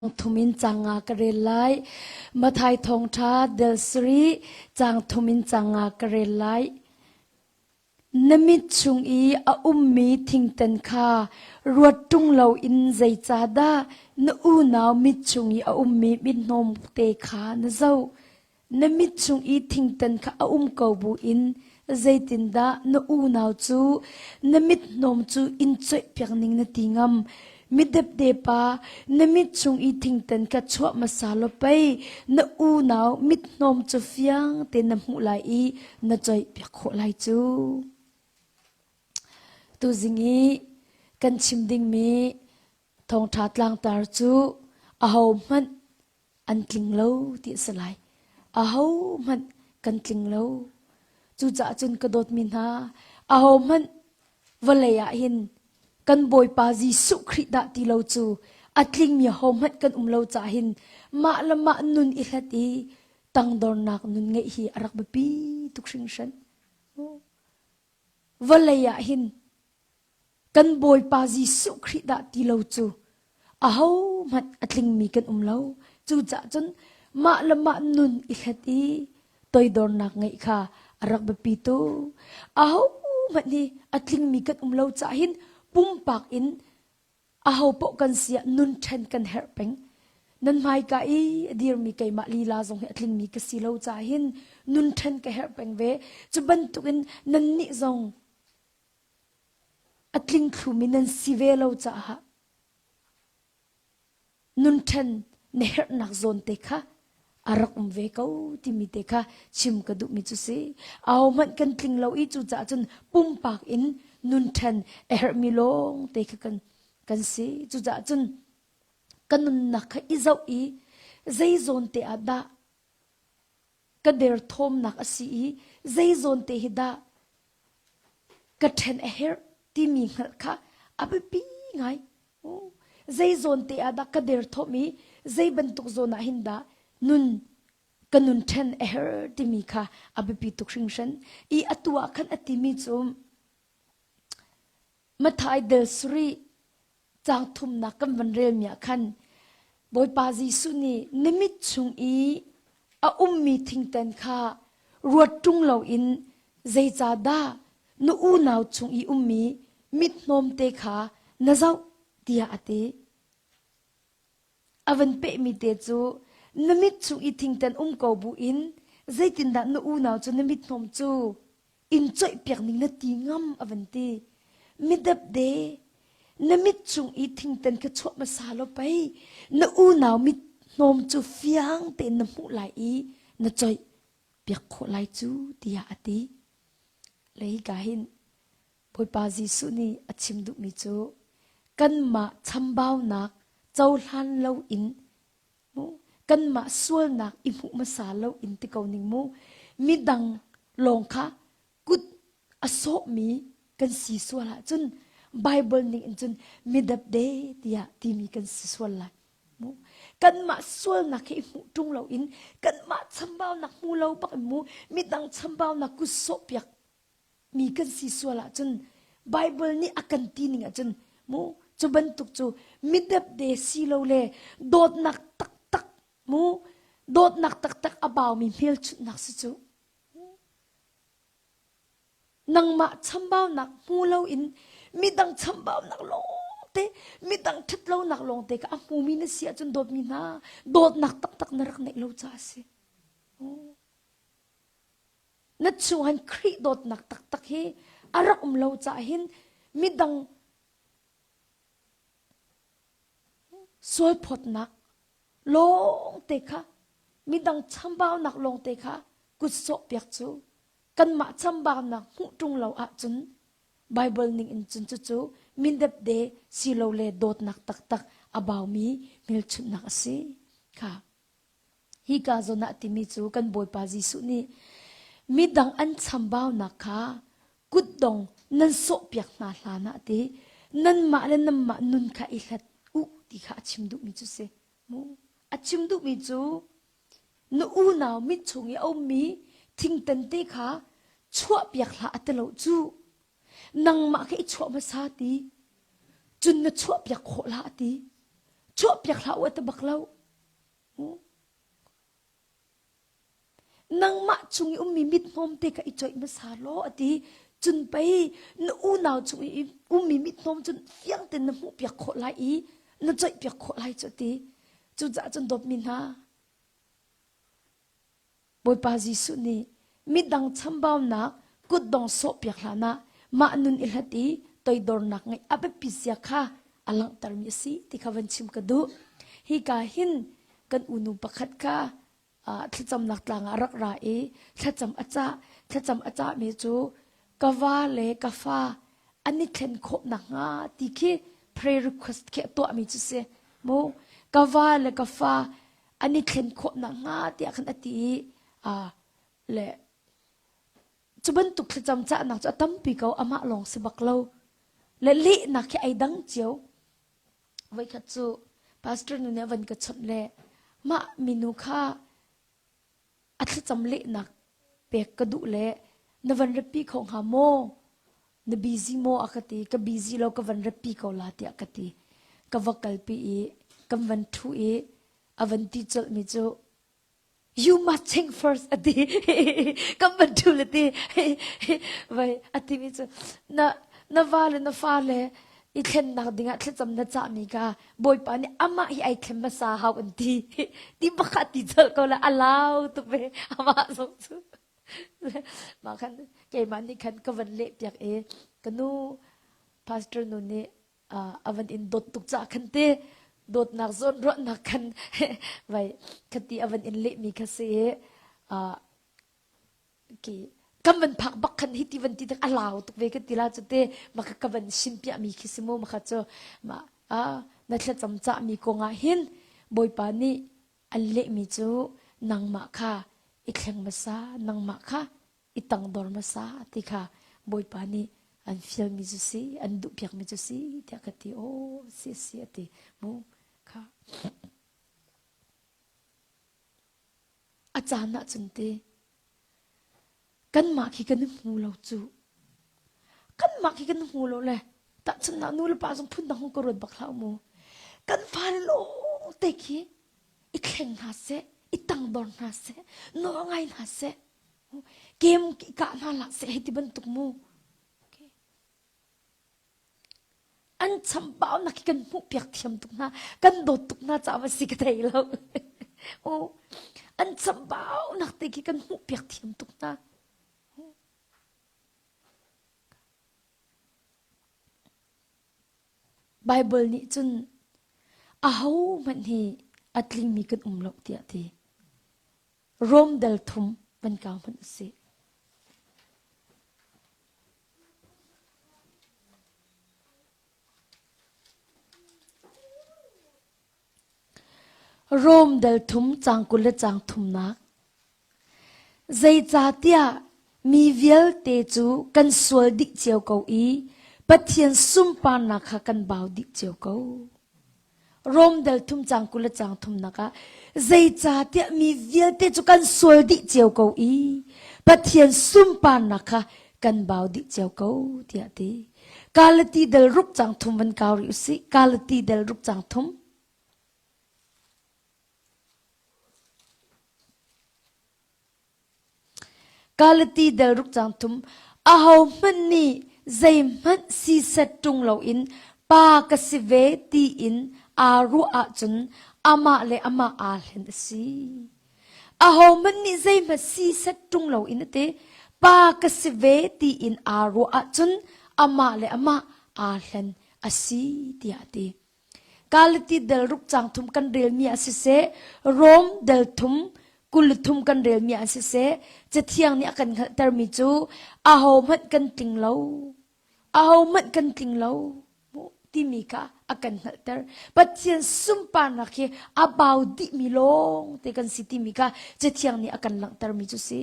Thum in cang nga ka rel lai. Mathai thawngṭha del sarih cang thum in cang nga ka rel lai. Na mit chung i a ummi thingtan kha ruat ṭung loin zeicahdah na unau mit chung i a ummi mithnawm te kha na zoh? Na mit chung i thingtan kha a um ko buin zeitindah na unau cu na mithnawm cu in coihpiak ning na ti ngam? Midepde pa, na mit chung i thingtan kha chuah hmasa law pei na unau mithnawm cu fiang tein na hmuh lai i na coihpiak khawh lai cu. Tuzing i kan chim dingmi thawngṭha tlangtar cu ahohmanh an tling lo ti a si lai. Ahohmanh kan tling lo. Cucaah cun ka dawtmi hna, ahohmanh vawlei ah hin kan Bawipa Jesuh Khrih dah ti lo cu a tlingmi ahohmanh kan um lo caah hin mah le mah nun i hlat i tangdornak nun ngeih hi a rak biapi tuk hringhran. Vawlei ah hin Kan Bawipa Jesuh Khrih dah ti lo cu ahohmanh a tlingmi kan um lo. Cucaah cun mah le mah nun i hlet i toidornak ngeih kha a rak biapi tuk. Ahohmanh hi a tlingmi kan um lo caah hin pumpak in aho paoh kan si ah nun ṭhen kan herh peng. Nan hmaika i a dirmi keimah lila zong hi a tlingmi ka si lo caah hin nun ṭhen ka herh peng ve. Cu bantukin nannih zong A tling thlumi nan si ve lo caah nun ṭhen na herhnak zawn te kha a rak um ve ko timi te kha chim ka duhmi cu si. Ahohmanh kan tling lo i cucaah cun pumpak in nun ṭhen a herhmi lawng te kha kan, kan si. Cucaah cun ka nunnak kha i zoh i zei zawn te ah dah ka derthawmnak a si i zei zawn te hi dah ka ṭhen a herh timi hngalh kha a biapi ngai. Zei zawn te ah dah ka derthawm i zei bantuk zawn ah hin dah nun ka nun ṭhen a herh timi kha a biapi tuk hringhran. I atu ah khan a timi cu Mathai del sarih caang thumnak kan van relmi ah khan Bawipa Jesuh nih na mit chung i a ummi thingtan kha ruat ṭung loin zeicahdah na unau chung i ummi mit hnawmte kha na zoh tiah a ti. A van pehmi te cu na mit chung i thingtan um ko buin zeitindah na unau cu na mithnawm cu in coihpiak ning na ti ngam a van ti. Midepde na mit chung i thingtan kha chuah hmasa law pei na unau mit hnawm cu fiang tein na hmuh lai i na coih piak khawh lai cu tiah a ti. Le hika hin Bawipa Jesuh nih a chim duhmi cu kanmah chambaunak cohlan loin mu kanmah sualnak i hmuh hmasa loin ti ko ning mu midang lawng kha kut a sawhmi kan si sual ahcun Bible ning in cun midapde tiah timi kan si sual lai. Mu kanmah sualnak hi hmuh ṭung loin kanmah chambaunak hmu lo bak in mu midang chambaunak kut sawhpiak mi kan si sual ahcun Bible nih a kan ti ning ahcun mu cu bantuk cu midepde si lo le dawtnak taktak mu dawtnak taktak a baumi hmelchunhnak si cu nangmah chambaunak hmu loin midang chambaunak lawngte midang ṭhatlonak lawngte kha a hmumi na si ahcun dawtmi hna dawtnak taktak na rak neih lo caah a si. Na chunghan Khrih dawtnak taktak hi a rak um lo caah hin midang sualphawtnak lawngte kha midang chambaunak lawngte kha kut sawhpiak cu kanmah chambaunak hmuh ṭung lo ahcun Bible ning in cun cucu mindepde silole dawtnak taktak a baumi hmelchunhnak a si kha. Hika zawn ah timi cu kan Bawipa Jesuh nih midang an chambaunak kha kutdong nan sawhpiak hna hlan ah ti nanmah le nanmah nun kha i hlat u ti kha a chim duhmi cu si. Mu a chim duhmi cu na unau mit chung i a ummi thingtan te kha chuahpiak hlah a ti lo cu. Nangmah kha i chuah hmasa ti. Cun na chuahpiak khawh hlah a ti. Chuahpiak hlah u a ti bak lo. Nangmah chung i ummi mithnawm te kha i coih hmasa law a ti. Cun pei na unau chung i ummi mithnawm cun fiang tein na hmuhpiak khawh lai i na coihpiak khawh lai cu a ti. Cucaah cun dawtmi hna, Bawipa Jesuh nih midang chambaunak kutdong sawhpiak hlanah mah nun i hlat i toidornak ngeih a biapi zia kha a langhtermi a si ti kha van chim ka duh. Hika hin kan unu pakhat kha thlacamnak tlang ah rak ra i thlacam a cah. Thlacam a cahmi cu ka va le ka fa an i thlen khawh nakhnga ti khi prayer request khi a tuahmi cu si. Mu ka va le ka fa an i thlen khawh nakhnga tiah khan a ti i le cu bantuk thlacam cahnak cu a tampi ko amah lawng si bak lo le lehnak khi ai dang cio voikhat cu pastor nu nih a van ka chawnh le mah minu kha a thlacam lehnak pek ka duh le na van repi kho hnga maw na busy maw a ka ti ka busy lo ka van repi ko la tiah ka ti ka va kalpi i kan van thu i a van ti colh mi cu you must think first a ti kan van thu le ti vai a ti mi cu na na va le na fa le i thlennak dingah thlacam na cahmi kha Bawipa nih amah hi ai thlem hmasa hau an ti ti bakha ti colh ko le a lau tuk ve amah zong cu mah khan keimah nih khan ka van leh piak i ka nu pastor nu nih a van in dawt tuk ca khan te dawtnak zawn ruahnak khan vai khati a van in lehmi kha si i ki kan van phak bak khan hi ti van ti a lau tuk ve ka ti la cu te ma ka van sim piah mi khi si mu ma kha cu ma a na thlacam cah mi kong ah hin bawipa nih an leh mi cu nangmah kha i thleng hmasa nangmah kha i tangdor hmasa ti kha bawipa nih an fial mi cu si an duh piak mi cu si tiah ka ti aw si si a ti mu kha A caan ah cun ti kanmah khi kan i hmu lo cu. Kanmah khi kan i hmu lo le tahchunhnak nu le pa zong phundang hung ka ruat bak hlah mu. Kan fale lawng te khi i thleng hna seh, i tangdor hna seh, nawl ngai hna seh, kem kah hna hlah seh hei ti bantuk mu. An chambaunak hi kan hmuhpiak thiam tuk hna. Kan dawt tuk hna caah si ka thei lo. Oh, an chambaunak te khi kan hmuhpiak thiam tuk hna. Bible nih cun ahohmanh hi a tlingmi kan um lo tiah ti. Rom dal thum van kau hmanh usih. Rom dal thum caang 20 le caang thumnak. Zeicahtiah mi vialte cu kan sual dih cio ko i Pathian sunparnak kha kan bau dih cio ko. Rom dal thum caang 20 le caang thumnak ah zeicahtiah mi vialte cu kan sual dih cio ko i Pathian sunparnak kha kan bau dih cio ko tiah a ti. Galati dal ruk caang thum van kau rih usih. Galati dal ruk caang thum. Galati del ruk caang thum ahohmanh nih zeihmanh siset ṭung loin pa ka si ve tiin aa ruah ahcun amah le amah aa hlen a si. Ahohmanh nih zeihmanh siset ṭung loin a ti pa ka si ve tiin aa ruah ahcun amah le amah aa hlen a si tiah a ti. Galati del ruk caang thum kan relmi ah siseh, Rom del thum 23 kan relmi ah siseh, Cathiang nih a kan hngalhtermi cu ahohmanh kan tling lo. Ahohmanh kan tling lo timi kha a kan hngalhter. Pathian sunparnak hi a bau dihmi lawng te kan si timi kha Cathiang nih a kan langhtermi cu si.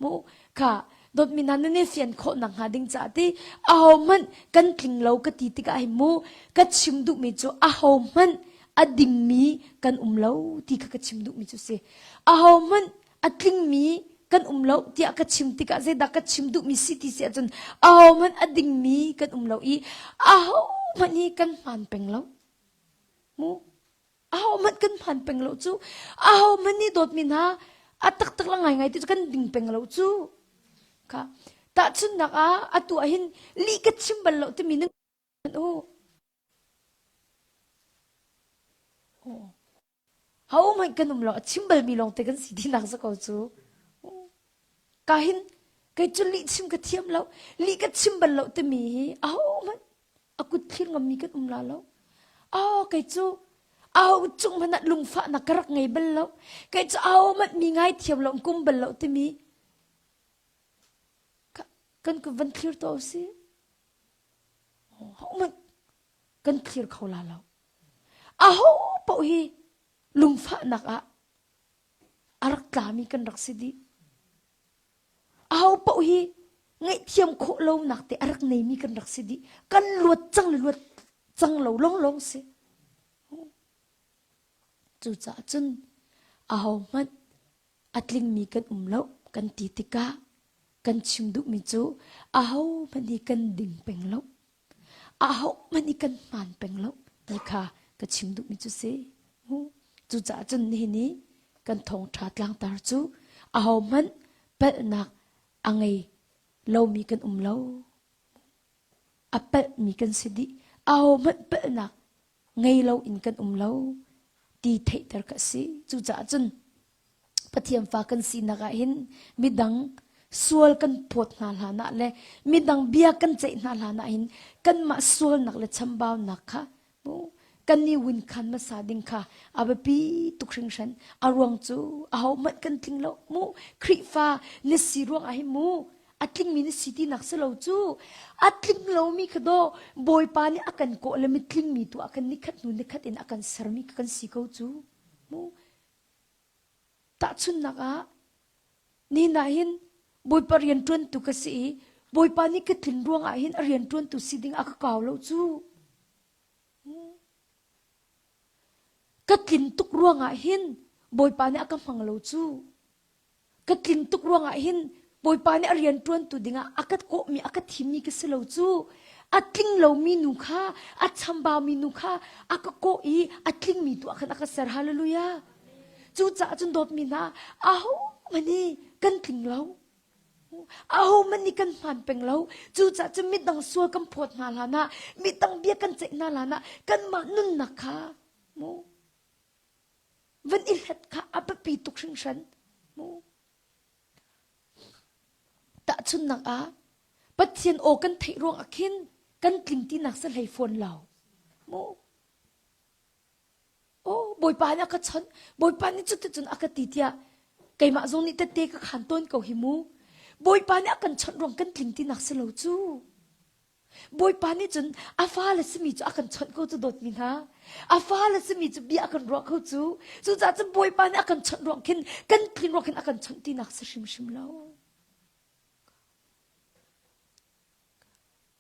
Mu kha dawtmi hna nan i fian khawh nakhnga ding caah ti ahohmanh kan tling lo ka ti tikah hin mu ka chim duhmi cu ahohmanh a dingmi kan um lo ti kha ka chim duhmi cu si ahohmanh a tlingmi kan um lo tiah ka chim tikah zeidah ka chim duhmi si ti si ahcun ahohmanh a dingmi kan um lo i ahohmanh hi kan hmaan peng lo mu. Aho hmanh kan hman peng lo cu. Aho hmanh nih dawtmi hna a taktak la ngaingai ti cu kan ding peng lo cu. Kha tahchunhnak ah atu ah hin lih ka chim bal lo timi nan u. Ho hmanh kan um lo a chim balmi lawng te kan si tinak za ko cu. Ka hin kei cu lih chim ka thiam lo lih ka chim bal lo timi hi aho hmanh a kut thlir ngammi kan um la lo. Aho kei cu aho cung hmanh ah lungfahnak ka rak ngei bal lo. Kei cu aho hmanh mi ngai thiam lo kum bal lo timi kan kut van thlir to si. Ho hmanh kan thlir kho la lo. Aho paoh hi lungfahnak ah a rak tlami kan rak si dih. Aho paoh hi ngaihthiam khawh lonak te a rak neimi kan rak si dih. Kan luat cang le luat cang lo longlong si. Cucaah cun aho hmanh a tlingmi kan um lo kan ti tikah kan chim duhmi cu aho hmanh hi kan ding peng lo. Ahohmanh i kan hmaan peng lo ti kha ka chim duhmi cu si. Cucaah cun nihin i kan thawngṭha tlangtar cu ahohmanh palhnak a ngei lomi kan um lo. A palhmi kan si dih. Ahohmanh palhnak ngei lo in kan um lo ti theihter ka si. Cucaah cun Pathian fa kan sinak ah hin midang sual kan phawt hna hlan ah le midang bia kan ceih hna hlan ah hin kanmah sualnak le chambaunak kha kan i win khan hmasa ding kha a biapi tuk hringhran. A ruang cu ahohmanh kan tling lo mu. Khrihfa na si ruang ah hin mu a tlingmi na si tinak si lo cu a tling lomi kha daw Bawipa nih a kan kawh le mitlingmi tu ah khan nikhat hnu nikhat in a kan sermi kha kan si ko cu mu. Tahchunhnak ah, nihin ah hin Bawipa rianṭuantu ka si i Bawipa nih ka tlin ruangah hin a rianṭuantu si ding a ka kau lo cu. Ka tlin tuk ruangah hin Bawipa nih a ka hmang lo cu. Ka tlin tuk ruangah hin Bawipa nih a rian ṭuantu dingah a ka kawhmi a ka thimmi ka si lo cu. A tling lomi nu kha a chambaumi nu kha a ka kawh i a tlingmi tu ah khan a ka ser. Hallelujah. Cucaah cun dawtmi hna ahohmanh hi kan tling lo. Ahohmanh nih kan hmaan peng lo. Cucaah cun midang sual kan phawt hna hlan ah midang bia kan ceih hna hlan ah kanmah nunnak kha mu van i hlat kha a biapi tuk hringhran. Mu. Tahchunhnak ah, Pathian aw kan theih ruang ah khin kan tling tinak si hlei fawn lo. Mu. Oh, Bawipa nih a ka chawnh. Bawipa nih cuticun a ka ti tiah keimah zong nih tette ka khan tawn ko hi mu. Bawipa nih a kan chawnh ruang kan tling tinak si lo cu. Bawipa nih cun a fale simi cu a kan chawnh ko cu dawtmi hna. A fale simi cu bia a kan ruah kho cu. Cucaah cun Bawipa nih a kan chawnh ruang khin kan tlin ruang khin a kan chawnh tinak si hrimhrim lo.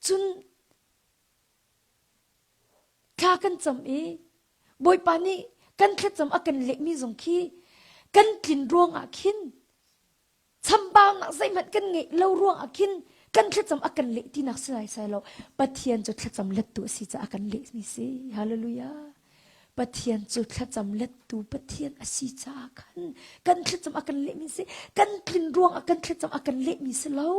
Cun thla kan cam i Bawipa nih kan thlacam a kan lehmi zong khi kan tlin ruangah khin chambaunak zeihmanh kan ngeih lo ruangah khin kan thlacam a kan leh tinak si lai sai lo. Pathian cu thlacam lettu a si caah a kan lehmi si. Hallelujah. Pathian cu thlacam lettu Pathian a si caah khan kan thlacam a kan lehmi si. Kan tlin ruangah kan thlacam a kan lehmi si lo.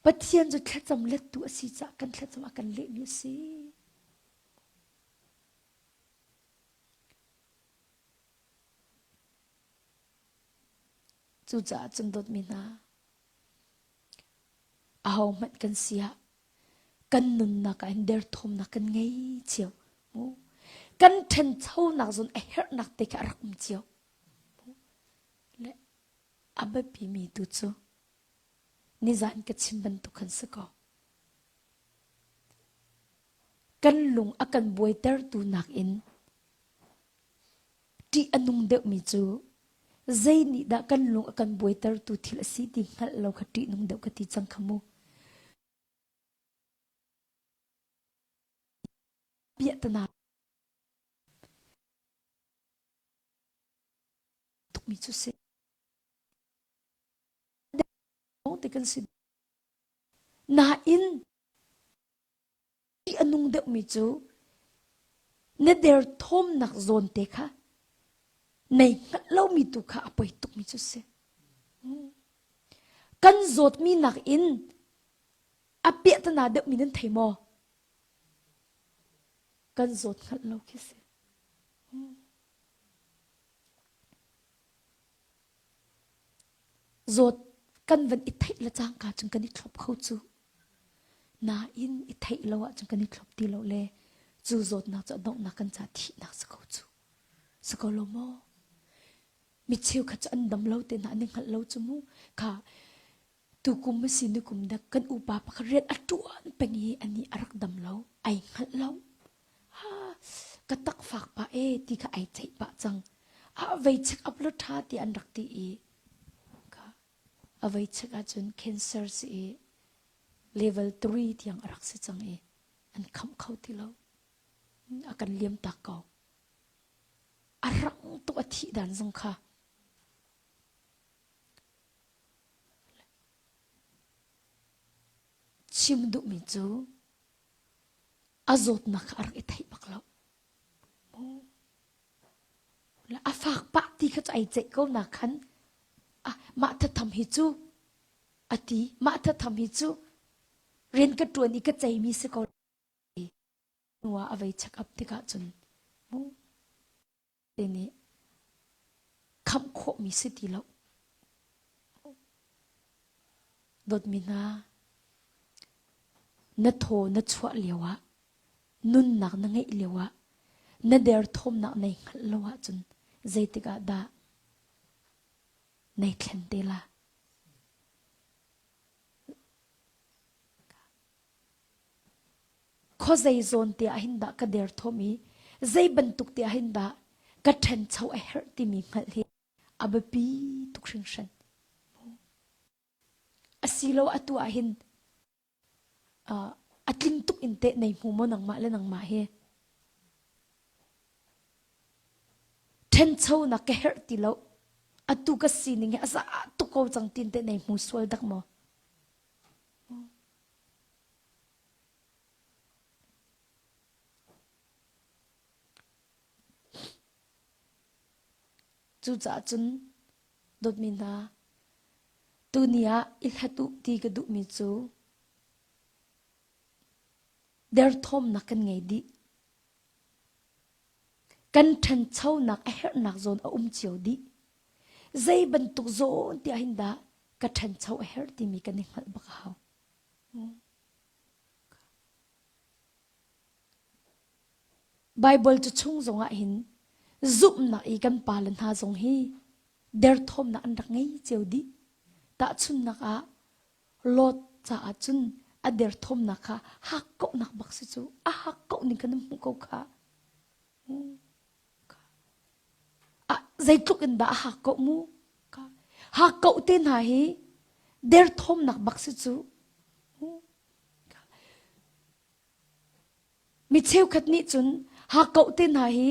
Pathian cu thlacam lettu a si caah kan thlacam a kan lehmi a si. Cucaah cun dawtmi hna, ahohmanh kan si ah kan nunnak ah hin derthawmnak kan ngei cio. Kan ṭhanchonak zawn a herhnak te kha a rak um cio. Le a biapimi tu cu nizan ka chim bantuk khan si ko. Kan lung a kan buaitertu nakin ṭih a nung deuhmi cu zei nih dah kan lung a kan buaitertu thil a si ti hngalh lo kha ṭihnung deuh ka ti cang kha mu. Piahtana tukmi cu si. Te kan si. Nain a nung deuhmi cu. Na derthawmnak zawn te kha nei hngalh lomi tu kha a poi tukmi cu si. Kan zawtmi nakin a piahtana deuhmi nan thei maw? Kan zawt hngalh lo khi si. Zawt kan van i theih le cangka cun kan i thlop kho cu. Nain i theih lo ahcun kan i thlop ti lo le cu zawtnak cu a donghnak kan ca thihnak si ko cu. Si ko lo maw? Mi cheukhat cu an dam lo te hna an i hngalh lo cu mu. Kha tukum a si nikum dek kan upa pakhat rian a ṭuan peng i anih a rak dam lo. Ai hngalh lo. Ha, ka tak fak pah e ti kha ai ceih pah cang. A vei check up lo ṭha ti an rak ti i kha a vei check ahcun cancer si i level 3 tiang a rak si cang i an khamh kho ti lo. A kan liam tak ko. A rang tuk a thih dan zong kha. Chim duhmi cu a zawtnak kha a rak i theih bak lo. A fak pah ti kha cu ai ceih ko na khan ah mah thatham hi cu a ti mah thatham hi cu rian ka ṭuan i ka ceimi si ko hnu ah a vei check up tikah cun mu te nih khamh khawhmi si ti lo. Dawtmi hna, na thaw na chuah lio ah, nunnak na ngeih lio ah, na derthawmnak nei hngalh lo ahcun zeitik ah dah nei thlen te la? Khuazei zawn te ah hin dah ka derthawm i zei bantuk te ah hin dah ka ṭhancho a herh timi hngalh hi a biapi tuk hringhran. Asilo atu ah hin uh, a tling tuk in teh nei hmu maw nangmah le nangmah hi? Ṭhenchonak ka herh ti lo. Atu ka sining hi a za tuk ko cang tin teh nei hmu sual dak maw? Cucaah cun dawtmi hna, tuni ah i hlat u ti ka duhmi cu derthawmnak kan ngei dih. Kan ṭhanchonak a herhnak zawn a um cio dih. Zei bantuk zawn tiah hin dah ka ṭhancho a herh timi kan i hngalh bak a hau. Baibal cu chung zongah hin zumhnak i kan pale hna zong hi derthawmnak an rak ngei cio dih. Tahchunhnak ah Lot caah cun a derthawmnak kha hakkauhnak bak si cu a hakkauh ning kha nan hmuh ko kha. Zeitluk in dah a hakkauh mu? Hakkauh te hna hi derthawmnak bak si cu. Mi cheukhat nih cun hakkauh te hna hi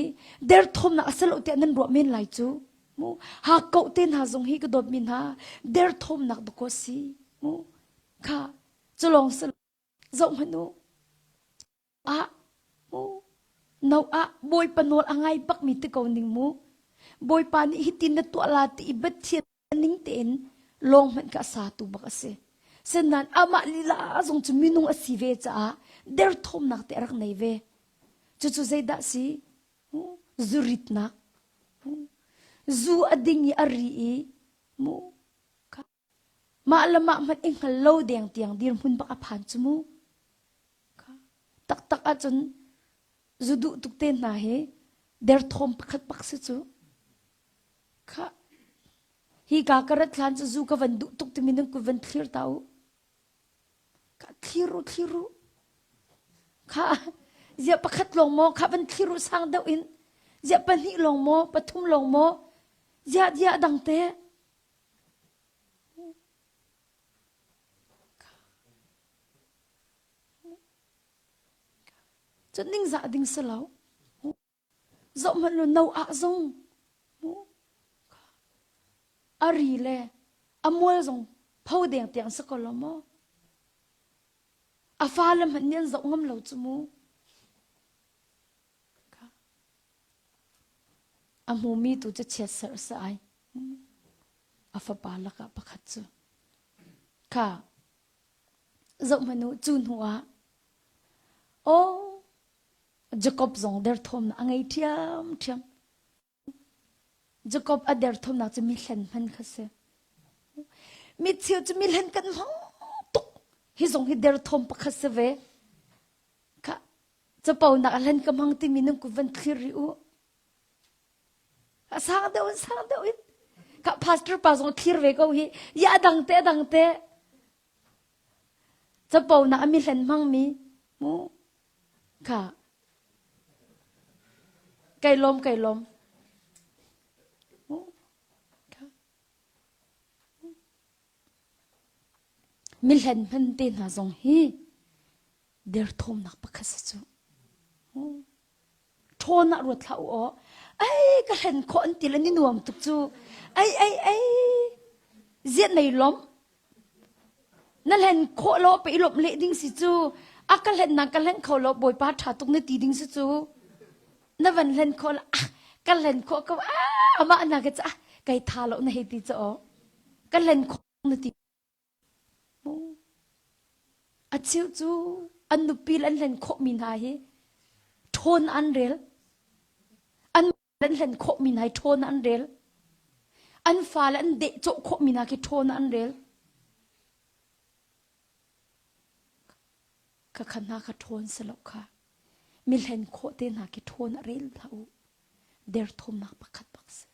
derthawmnak a si lo tiah nan ruah men lai cu. Mu hakkauh te hna zong hi ka dawtmi hna derthawmnak dakaw si. Mu kha culawng si zoh hmanh u. Ah mu no ah Bawipa nawl a ngai bakmi ti ko ning mu. Bawipa nih hitin na tuah la ti i Pathian ning tein lawng hmanh kha a satu bak a si. Senain amah lila zong cu minung a si ve caah derthawmnak te a rak nei ve. Cucu zeidah si? Zuritnak. Zu a ding i a ri i mu mah le mah hmanh i hngal lo deng tiang dirhmun bak a phan cu mu. Taktak ahcun zu duh tuk te hna hi derthawm pakhat bak si cu. Kha hi ka ka rat hlan cu zu ka van duh tuk timi nan kut van thlir ta u. Ka thlir u thlir u. Kha zia pakhat lawng maw kha van thlir u sang deuh in. Zia pahnih lawng maw pathum lawng maw zia zia dang te. Cun ningzah ding si lo. Zoh hmanh law no ah zong a ri le a mual zong pho deng tiang si ko lo maw? A fale hmanh nih an zoh ngam lo cu mu. A hmumi tu cu chiatserh si ai. A fapa lakah pakhat cu. Kha zoh hmanh u cu hnu ah aw Jakob zong derthawmnak a ngei ṭhiamṭhiam. Jakob a derthawmnak cu mihlen hman kha si. Micheu cu mihlen kan hmang tuk. Hi zong hi derthawm pakhat si ve. Kha caponak a hlen ka hmang timi nan kut van thlir rih u. A sang deuh in sang deuh in. Kha pastor pa zong thlir ve ko hi. Ya a dang te a dang te. Caponak a mihlen hmangmi. Mu. Kha. Kai lawm kai lawm. Mu. Kha. Mihlen hman te hna zong hi derthawmnak pakhat si cu. Ṭhawn ah ruat hlah u aw. Ai ka hlen khawh an ti le ni nuam tuk cu. Ai ai ai ziat nei lom. Na hlen khawh lo pe i lawmh leh ding si cu. A ka hlen na ka hlen kho lo bawipa ṭha tuk na ti ding si cu. Na van hlen khawh la ah ka hlen khawh ko ah amah na ka ca kai tha lo na hei ti cu aw. Ka hlen khawh na ti A cheu cu an nupi le an hlen khawhmi hna hi ṭhawn an rel. An an hlen khawhmi hna hi ṭhawn an rel. An fale an dehcawh khawhmi hna khi ṭhawn an rel. Khakha hna kha ṭhawn si lo kha. Mi hlen khawh te hna khi ṭhawn a rel hlah u. Derthawmnak pakhat bak si.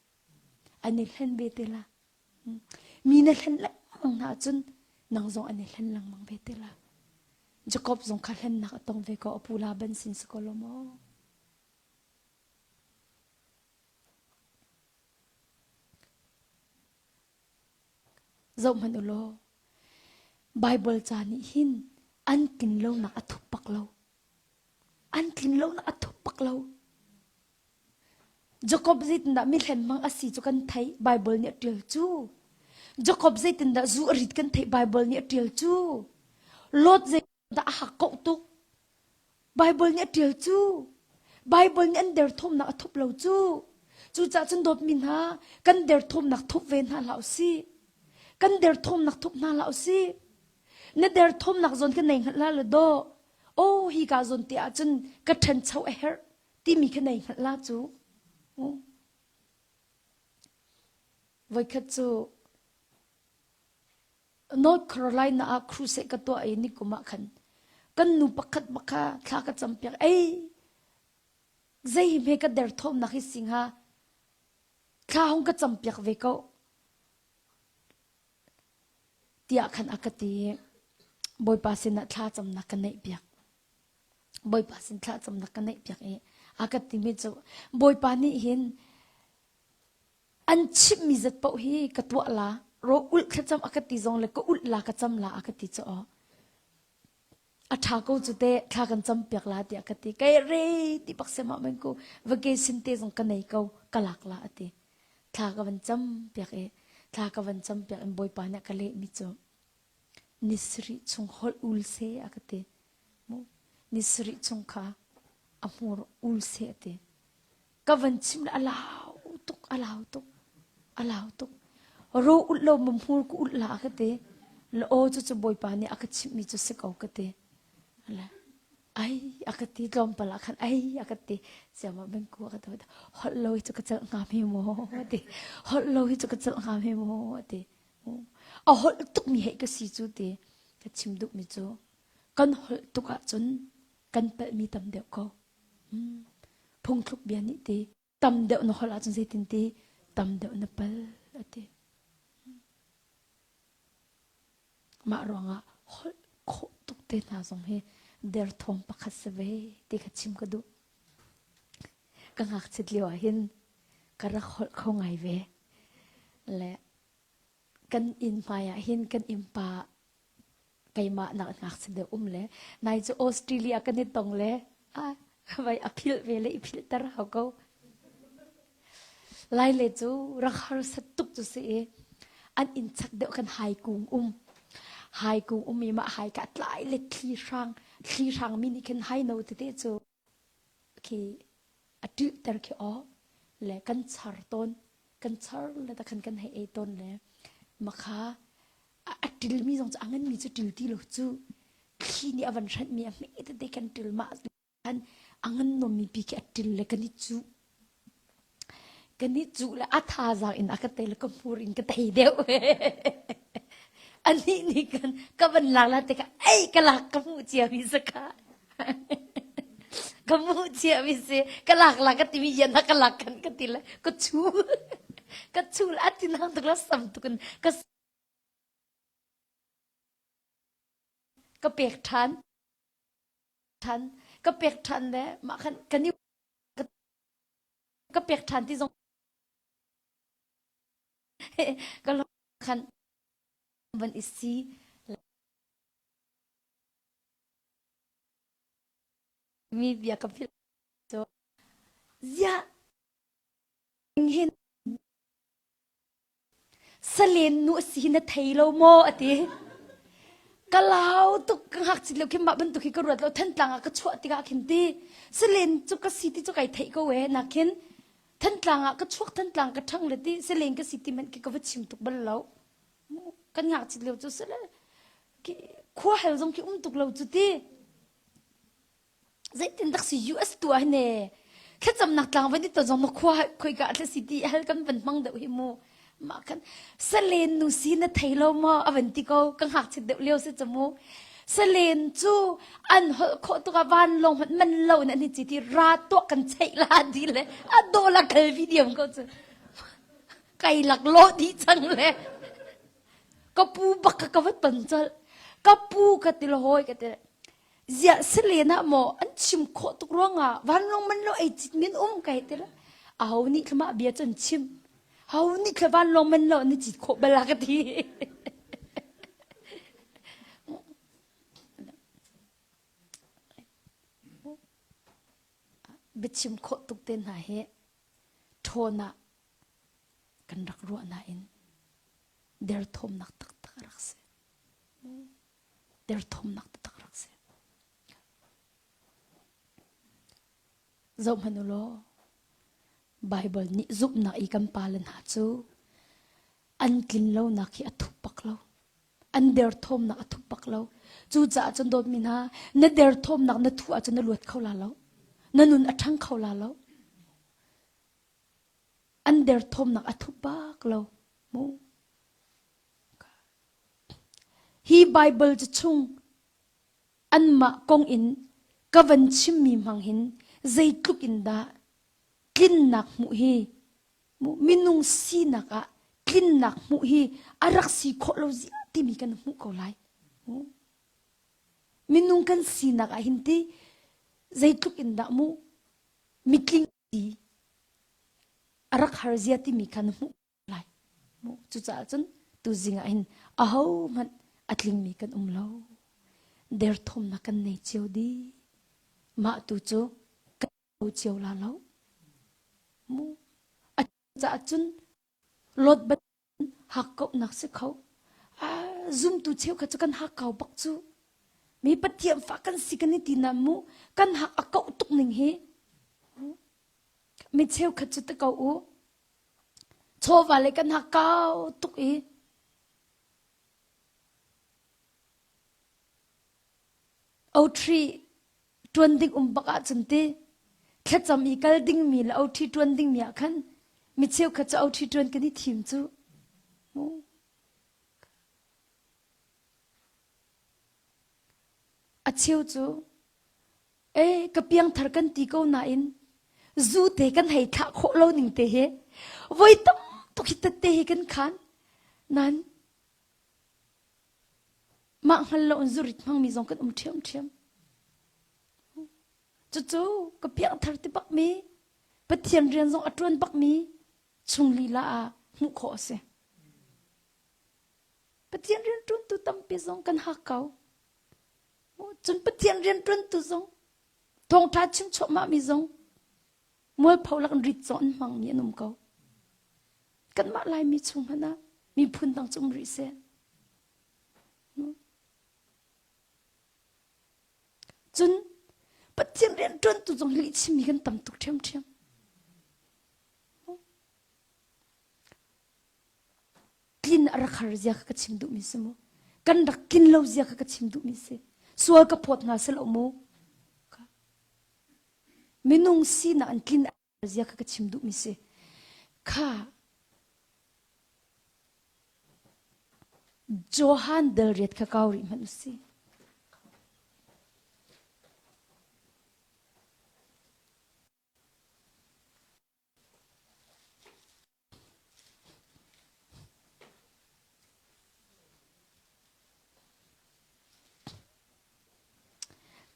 An i hlen ve te la. Mi na hlen lengmang hna ahcun nang zong an i hlen lengmang ve te la. Jakob zong kha hlennak a tong ve ko a pu Laban sin si ko lo maw? Zoh hmanh u law Bible ca nih hin an tlin lonak a thup bak lo. An tlin lonak a thup bak lo. Jakob zeitindah mihlen hmang a si cu kan theih Baibal nih a ṭial cu. Jakob zeitindah zu a rit kan theih Baibal nih a ṭial cu. Lot zeitindah a hak koh tuk Baibal nih a ṭial cu. Baibal nih an derthawmnak a thup lo cu. Cucaah cun dawtmi hna kan derthawmnak thup ve hna hlah usih. Kan derthawmnak thup hna hlah usih. Na derthawmnak zawn ka nei hngalh la le daw. Oh hi ka zawn te ahcun ka ṭhancho a herh. Timi kha nei hngalh la cu. Voikhat cu North Carolina ah crusade ka tuah i nikum ah khan kan nu pakhat bak kha thla ka campiak ei zei hi hme ka derthawmnak hi si hnga thla hung ka campiak ve ko tiah khan a ka ti i Bawipa sinah thla camnak ka neih piak Bawipa sin thlacamnak ka neihpiak i a ka timi cu Bawipa nih hin an chimhmi zat paoh hi ka tuah la ro ulh thlacam a ka ti zong le ka ulh la ka cam la a ka ti cu aw a ṭha ko cu te thla kan cam piak la tiah ka ti kai re ti bak se ma men ku vacation te zong ka nei ko ka lak la a ti thla ka van cam piak i thla ka van cam piak in Bawipa nih a ka leh mi cu ni sarih chung holh ul se a ka ti Ni sarih chung kha a hmur ul seh a ti. Ka van chim le a lau tuk, a lau tuk, a lau tuk. Ro ulh lo ma hmur ku ulh la ka ti. La aw cu cu Bawipa nih a ka chimhmi cu si ko ka ti. Le ai a ka ti tlawmpal ah khan ai a ka ti. Siama bengku a ka ti. Holh lo hi cu ka celh hnga hme maw a ti. Holh lo hi cu ka celh hnga hme maw a ti. A holh tukmi hei ka si cu ti. Ka chim duhmi cu kan holh tuk ahcun kan palhmi tam deuh ko. Hmm. Phungthluk bia nih ti tam deuh na holh ahcun zeitin ti tam deuh na pal a ti. Mah ruangah holh khawh tuk te hna zong hi derthawm pakhat si ve ti kha chim ka duh. Ka ngakchit lio ah hin ka rak holh kho ngai ve. Le kan inn hmai ah hin kan innpa keimah nak ngakchia deuh um le nai cu Australia kan i tong le ah vai a philh ve le i philhter hau ko lai le cu rak harsat tuk cu si i an inn chak deuh kan hai kung um hai kung um i mah hai ka tlai le thli hrang thli hrang mi nih khin hai no tete cu khi a ṭilhter khi aw. Le kan char tawn. Kan char le ta khan kan hei ei tawn le makha a ṭilmi zong cu a nganmi cu ṭil ti lo cu thli nih a van hranhmi a hme tete kan ṭil mah khan a ngan nommi pi khi a ṭil le kan i cuh kan i cuh le a thazaang in a ka tei le ka hmur in ka tei deuh anih nih kan ka van lak la te ka ei ka lak ka hmuh cia mi saka ka hmuh cia mi si ka lak la ka timi yan ka lak kan ka ti le ka chu ka chu la a tin hang tuk la sam tuk in ka ka pek ṭhan ṭhan ka pek ṭhan le mah khan kan i ka pek ṭhan ti zong ka lo khan van i si mi bia ka philh cu ziah hin Salen nu a si hi na thei lo maw a ti. Ka lau tuk ka ngakchit lio khin mah bantuk hi ka ruat lo Thantlang ah ka chuah tikah khin ti salen cu ka si ti cu kai theih ko e nakhin Thantlang ah ka chuak Thantlang ka ṭhang le ti salen ka si ti hmanh khi ka va chim tuk bal lo. Kan ngakchit lio cu sale khua hel zong khi um tuk lo cu ti. Zeitin dak si US tu ah hin e thlacamnak tlang van i ton zong na khua khoika thla si ti hal kan van hmang deuh hi mu mah khan salen nu si na thei lo maw a van ti ko ka ngakchit deuh lio si cu mu salen cu an holh khawh tuk ah van lawng hmanh man lo in an hi ci ti ra tuah kan cheih la di le a dawh la kal video ko cu kai lak lo di cang le ka pu bak ka ka va ton colh ka pu ka ti lo hoi ka ti Ziah salen ah maw an chim khawh tuk ruangah vanlawng man lo ei cit min um kai ti la. Aho nih thla mah bia cu an chim. Ho nih thla vanlawng man lo an i cit khawh bal ka ti. Biachim khawh tuk te hna hi ṭhawn ah kan rak ruah nain derthawmnak taktak a rak si. Derthawmnak taktak rak si. Zohhmanh u law, Baibal nih zumhnak i kan pale hna cu an tlinlonak hi a thup bak lo. An derthawmnak a thup bak lo. Cucaah cun dawtmi hna, na derthawmnak na thuh ahcun na luat kho la lo. Na nun a ṭhang kho la lo. An derthawmnak a thup bak lo. Mu. Hi Baibal ca chung anmah kong in ka van chimmi hmang hin zeitluk in dah tlinnak hmuh hi minung sinak ah tlinnak hmuh hi a rak si khawh lo zia timi kan hmuh ko lai. Minung kan sinak ah hin ti zeitluk in dah mu mitling ti a rak har zia timi kha na hmuh lai. Cucaah cun tuzing ah hin ahohmanh a tlingmi kan um lo. Derthawmnak kan nei cio dih. Mah tu cu kan lo cio la lo. Mu. A caah cun lot bat hakkauhnak si kho. Zumtu cheukhat cu kan hakkau bak cu. Mi Pathian fa kan si kan i ti na mu kan hak a kauh tuk ning hi. Mi cheukhat cu te ko u. Chawva le kan hakkau tuk i Oṭhi ṭuan ding um bak ahcun ti thlacam i kal dingmi le oṭhi ṭuan dingmi ah khan mi cheukhat cu oṭhi ṭuan kan i thim cu. A cheu cu e ka piangthar kan ti ko nain zu te kan hei thlah khawh lo ning te hi voi tam tuk hi tette hi kan khan nan mah hngal lo in zurit hmangmi zong kan um ṭhiamṭhiam. Cucu ka piangthar ti bakmi Pathian rian zong a ṭuan bakmi chung lila ah hmuh khawh a si. Pathian rian ṭuantu tampi zong kan hak ko. Cun Pathian rian ṭuantu zong thawngṭha chim chuahmahmi zong mualpho lak in rit zong an hmangmi an um ko. Kanmah Laimi chung hmanh ah miphun dang cu um rih seh. Cun Pathian rianṭuantu zong lihchimmi kan tam tuk ṭhiamṭhiam. a rak har zia kha ka chim duhmi si mu. Kan rak tlin lo zia kha ka chim duhmi si. Sual ka phawt hnga si lo mu. Minung sinak an tlin zia kha ka chim duhmi si. Kha Johan delriat kha kau rih hmanh usih.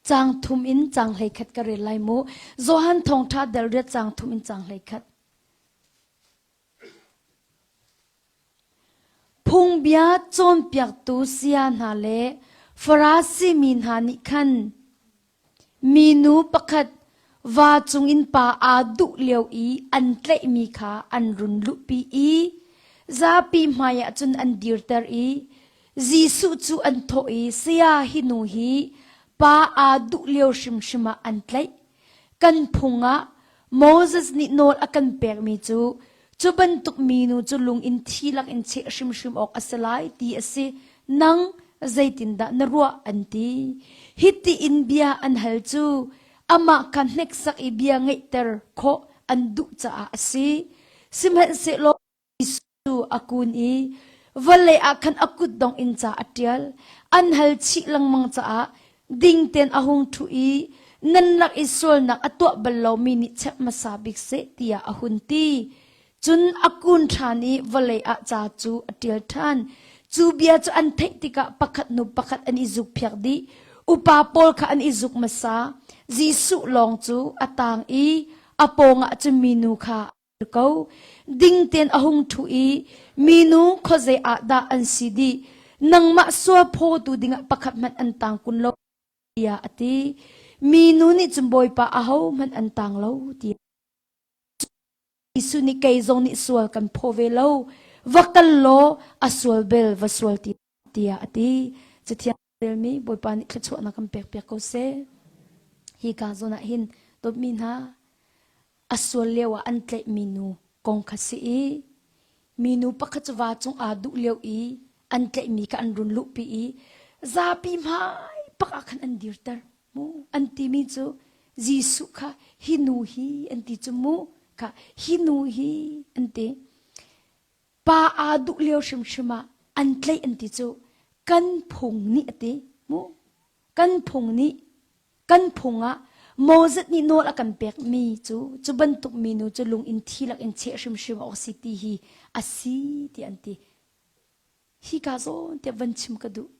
Caang thum in caang 11 ka rel lai mu. Johan thawngṭha del riat caang thum in caang 11. Phungbia cawnpiaktu saya hna le Farasi mi hna nih khan minu pakhat va cungin pa aa duh lio i an tlaihmi kha an run luhpi i zapi hmaiah cun an dirter i Jesuh cu an thawh i, Saya, hi nu hi pa aa duh lio hrimhrim ah an tlaih. Kan phung ah Moses nih nawl a kan pekmi cu cu bantuk minu cu lung in thi lak in cheh hrimhrim awk a si lai ti a si. Nang zeitindah na ruah an ti. Hiti in bia an hal cu amah kha hneksak i bia ngeihter khawh an duh caah a si. Sihmanhsehlaw Jesuh a kun i vawlei ah khan a kutdong in ca a ṭial. An hal chih lengmang caah ding tein a hung ṭhu i nan lak i sualnak a tuah bal lomi nih chep hmasa bik seh tiah a hun ti. Cun a kun ṭhan i vawlei ah ca cu a ṭial ṭhan. Cu bia cu an theih tikah pakhat hnu pakhat an i zukphiak dih. Upa pawl kha an i zuk hmasa. Jesuh lawng cu a tang i a pawngah cun minu kha ko. Ding tein a hung ṭhu i minu khuazei ah dah an si dih? Nangmah sual phawtu dingah pakhat hmanh an tang kun lo tiah a ti. Minu nih cun Bawipa ahohmanh an tang lo tiah. Jesuh nih kei zong nih sual kan phaw ve lo. Va kal law a sual bel va sual ti tiah a ti. Cathiang relmi Bawipa nih thluachuahnak kan pek piak ko seh. Hi ka zawn ah hin dawtmi hna a sual lio ah an tlaihmi nu kong kha si i minu pakhat cu va cung aa duh lio i an tlaihmi kha an run luhpi i zapi hmai pak ah khan an dirter mu an timi cu Jesuh kha hi nu hi an ti cu mu kha hi nu hi an ti pa aa duh lio hrimhrim ah an tlaih an ti cu kan phung nih a ti mu kan phung nih kan phung ah Moses nih nawl a kan pekmi cu cu bantuk minu cu lung in thi lak in cheh hrimhrim awk si ti hi a si ti an ti hi ka zawn tiah van chim ka duh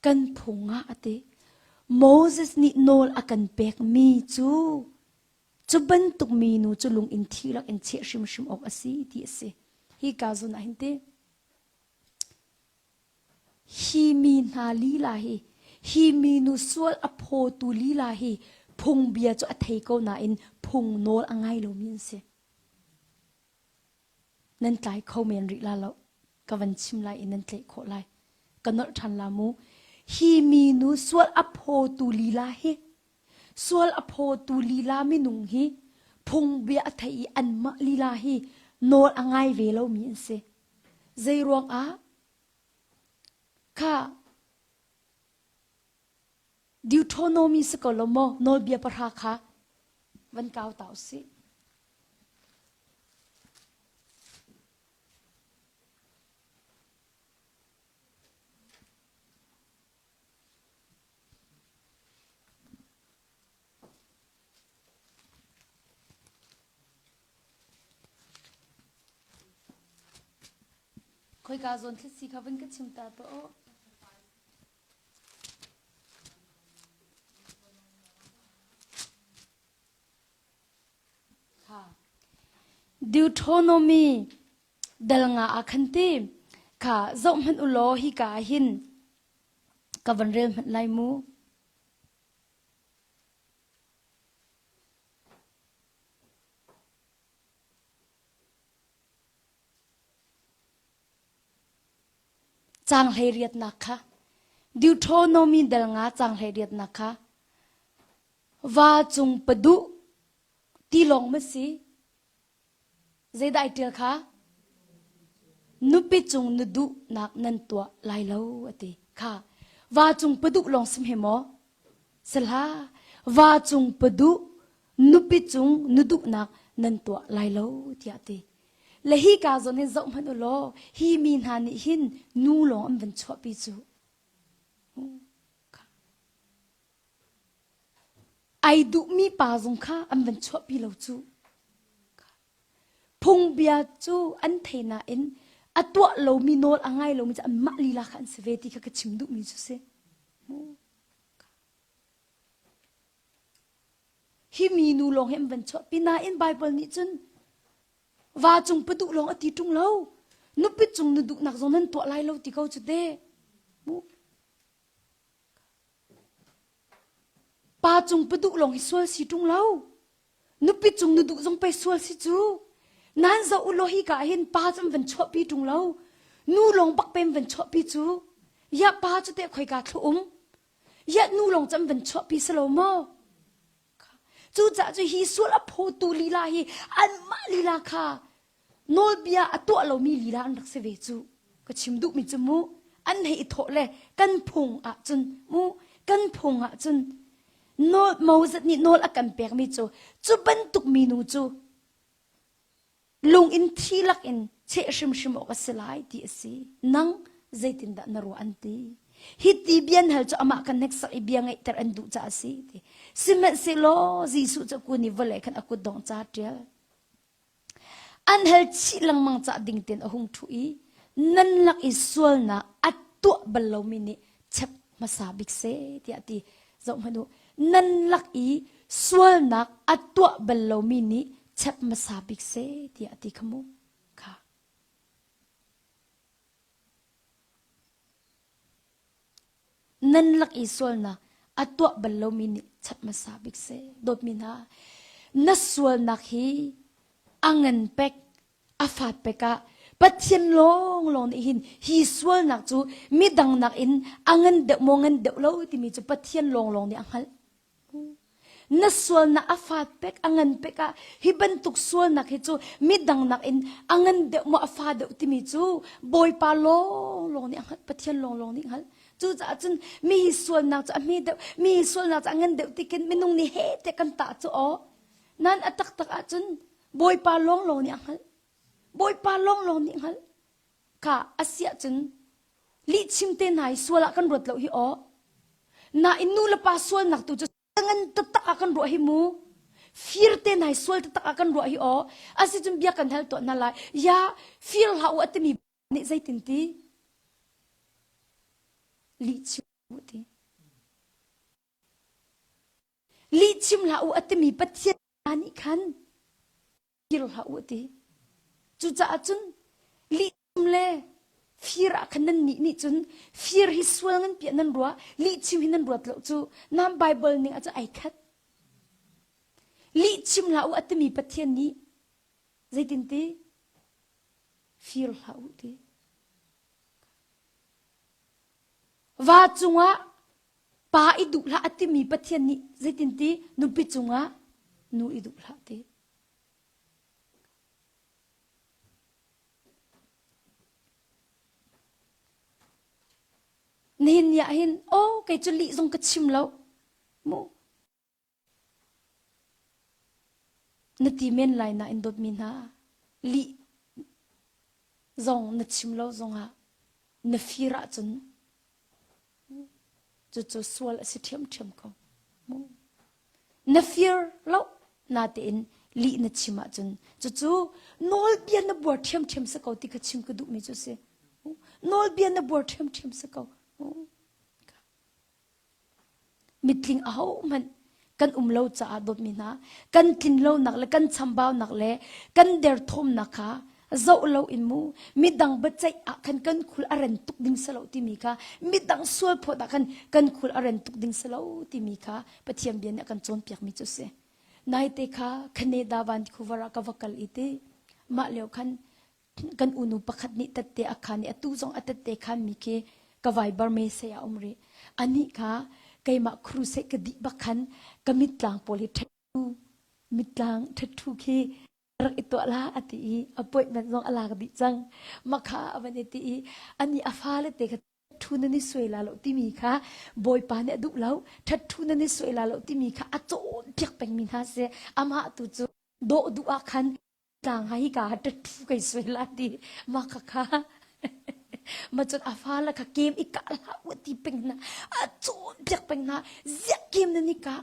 kan phung ah a ti Moses nih nawl a kan pekmi cu Cu bantuk minu cu lung in thi rak in cheh hrimhrim awk a si ti a si. Hi ka zawn ah hin ti hi mi hna lila hi hi minu sual a phawtu lila hi phungbia cu a thei ko nain phung nawl a ngai lomi an si. Nan tlai kho men rih la lo. Ka van chim lai i nan tlaih khawh lai. Ka nolh ṭhan la mu. Hi minu sual a phawtu lila hi Sual a phawtu lila minung hi phungbia a thei i anmah lila hi nawl a ngai ve lomi an si. Zeiruang ah kha Deuteronomy si ko lo maw nawlbia pahra kha van kau ta usih. Khoika zawn thlasi kha van ka chim ta tuah u. Deuteronomy dal nga ah khan ti kha zoh hmanh u law hika ah hin ka van rel hmanh lai mu. Caang 18 kha Deuteronomy dal nga caang 18 kha va cung paduh ti lawng ma si zeidah ai ṭial kha? Nupi cung na duhnak nan tuah lai lo a ti. Kha va cung paduh lawng sim he maw? Sihlah va cung paduh nupi cung na duhnak nan tuah lai lo tiah ti. Le hi ka zawn hin zoh hmanh u law hi mi hna nih hin nu lawng an van chuahpi cu. Ai duhmi pa zong kha an van chuahpi lo cu. Phungbia cu an thei nain a tuah lomi nawl a ngai lomi cu anmah lila kha an si ve ti kha ka chim duhmi cu si. Hi mi nu lawng hi an van chuahpi nain Baibal nih cun va cung paduh lawng a ti ṭung lo. Nupi cung na duhnak zong nan tuah lai lo ti ko cu te. Pa cung paduh lawng hi sual si ṭung lo. Nupi cung na duh zong pei sual si cu. Nan zoh u law hi ka hin pa cu an van chuahpi ṭung lo. Nu lawng bak pe an van chuahpi cu. Ya pa cu teh khoika thlu um. Ya nu lawng cu an van chuahpi si lo maw? Cucaah cu hi sual a phawtu lila hi anmah lila kha nawlbia a tuah lomi lila an rak si ve cu. Ka chim duhmi cu mu an hei i thawh le kan phung ahcun mu kan phung ahcun nawl Moses nih nawl a kan pekmi cu cu bantuk minu cu lung in thi lak in cheh hrimhrim awk a si lai ti a si. Nang zeitindah na ruah an ti. Hi ti bian hal cu amah kan hneksak i bia ngeihter an duh caah a si ti. Sihmanhsehlaw Jesuh cu kun i vawlei khan a kutdong ca ṭial. An hal chih lengmang cah ding tein a hung ṭhu i nan lak i sualnak a tuah bal lomi nih chep hmasa bik seh tiah a ti. Zoh hmanh u, nan lak i sualnak a tuah bal lomi nih chep hmasa bik seh tiah a ti kha mu. Kha. Nan lak i sualnak a tuah bal lomi nih chap hmasa bik seh. Dawtmi hna, na sualnak hi a ngan pek, a fat pek ah Pathian lawnglawng nih hin hi sualnak cu midang nakin a ngan deuh maw ngan deuh lo timi cu Pathian lawnglawng nih a hngalh. Na sualnak a fat pek, a ngan pek ah hi bantuk sualnak hi cu midang nakin a ngan deuh maw a fa deuh timi cu Bawipa lawnglawng nih a hngalh, Pathian lawnglawng nih a hngalh. Cucaah cun mi hi sualnak cu a hme deuh, mi hi sualnak cu a ngan deuh tikin minung nih he tiah kan tah cu aw. Nan a taktak ahcun Bawipa lawnglawng nih a hngalh. Bawipa lawnglawng nih hngalh. Kha a si ahcun lihchim te hna hi sual ah kan ruat lo hi aw. Nain nu le pa sualnak tu cu ngan taktak ah kan ruah hi mu. Fir te hna hi sual taktak ah kan ruah hi aw. Asicun bia kan hal tuah hna lai. Ya fir hlah u a timi nih zeitin ti? Lihchim u ti. Lihchim hlah u a timi Pathian nih khan fir hlah u a ti. Cucaah cun lihchim le fir ah khan nan nih nih cun fir hi sual ngan piah nan ruah, lihchim hi nan ruat lo cu nam Bible ning ah cun ai khat. Lihchim hlah u a timi Pathian nih zeitin ti? Fir hlah u ti. Va cungah pa i duh hlah a timi Pathian nih zeitin ti? Nupi cungah nu i duh hlah ti. Nihin ni ah hin aw kei cu lih zong ka chim lo mu na ti men lai nain dawtmi hna lih zong na chim lo zongah na fir ahcun cucu sual a si ṭhiamṭhiam ko. Na fir lo natein lih na chim ahcun cucu nawlbia na buar ṭhiamṭhiam si ko ti kha chim ka duhmi cu si. Nawlbia na buar ṭhiamṭhiam si ko. Mitling ahohmanh kan um lo caah dawtmi hna kan tlin lonak le kan chambaunak le kan derthawmnak kha zoh lo in mu midang biaceih ah khan kan khul a ren tuk ding si lo timi kha midang sual phawt ah khan kan khul a ren tuk ding si lo timi kha Pathian bia nih a kan cawnpiakmi cu si. Naite kha Canada Vancouver ah ka va kal i ti mah lio khan kan unu pakhat nih tette a khan i atu zong a tette khan mi khi ka Viber message a um rih. Anih kha keimah crusade ka dih bak khan ka mittlang pawl hi ṭhethu mittlang ṭhethu khi. Rak i tuah la a ti i appointment zong a lak dih cang. Makha a van i ti i ani a fale te kha ṭhu nan i suai la lo timi kha Bawipa nih a duh lo. Ṭhat ṭhu nan i suai la lo timi kha a cawnpiak pengmi hna si. Amah tu cu dawh duh ah khan tlang ha hika ha ṭhat kai suai la ti mah kha kha ma cun a fale kha kem i kah hlah u ti peng hna a cawnpiak peng hna ziah kem nan i kah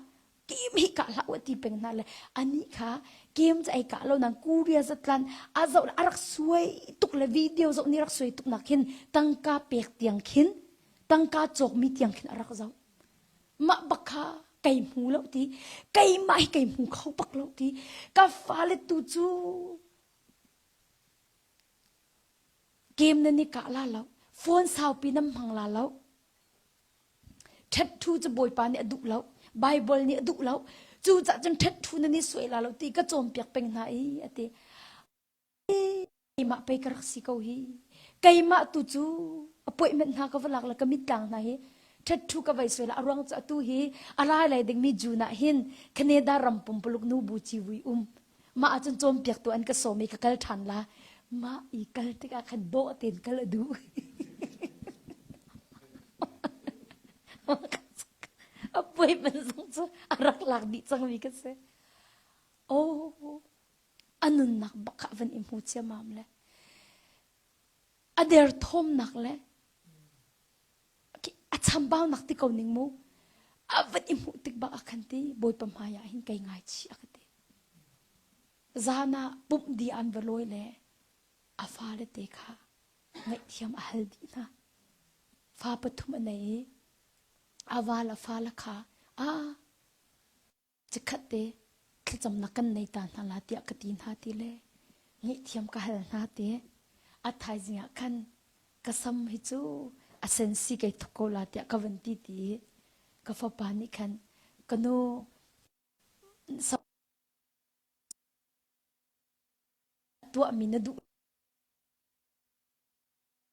kem hi kah hlah u ti peng hna le anih kha kem cu ai kah lo nang Korea zatlan a zoh a rak suai tuk le video zoh ni rak suai tuk nak khin tangka pek tiang khin tangka cawk mi tiang khin a rak zoh mah bak kha kei hmu lo ti keimah hi kei hmu kho bak lo ti ka fale tu cu game nan i kah la lo phone saupi nan hmang la lo Ṭhatṭhu cu Bawipa nih a duh lo. Baibal nih a duh lo. Cucaah cun ṭhatṭhu nan i suai la lo ti ka cawnpiak peng hna i a ti. Keimah pei ka rak si ko hi. Keimah tu cu appointment hna ka va lak le ka mittlang hna hi ṭhatṭhu ka vai suai la a ruang cu atu hi a lai lai dingmi June ah hin Canada ram pumpuluk nu bu civui um mah ahcun cawnpiaktu an ka sawm i ka kal ṭhan la mah i kal tikah khan dawh tein kal a duh appointment zong cu a rak lak dih cangmi ka si oh a nunnak bak kha van i hmu ciamam le a derthawmnak le a chambaunak ti ko ning mu a van i hmuh tik bak a khan ti bawipa hmai ah hin kei ngaichih a ka ti zan ah pumh di an va lawi le a fale te kha ngaihthiam a hal dih hna fa pathum a nei i a val a fale kha a Chikkhat te thlacamnak kan nei ta hna la tiah ka ti hna ti le ngaihthiam ka hal hna ti. A thaizing ah khan ka sam hi cu a sensi kei thuk ko la tiah ka van ti ti i ka fapa nih khan ka nu tuahmi na duh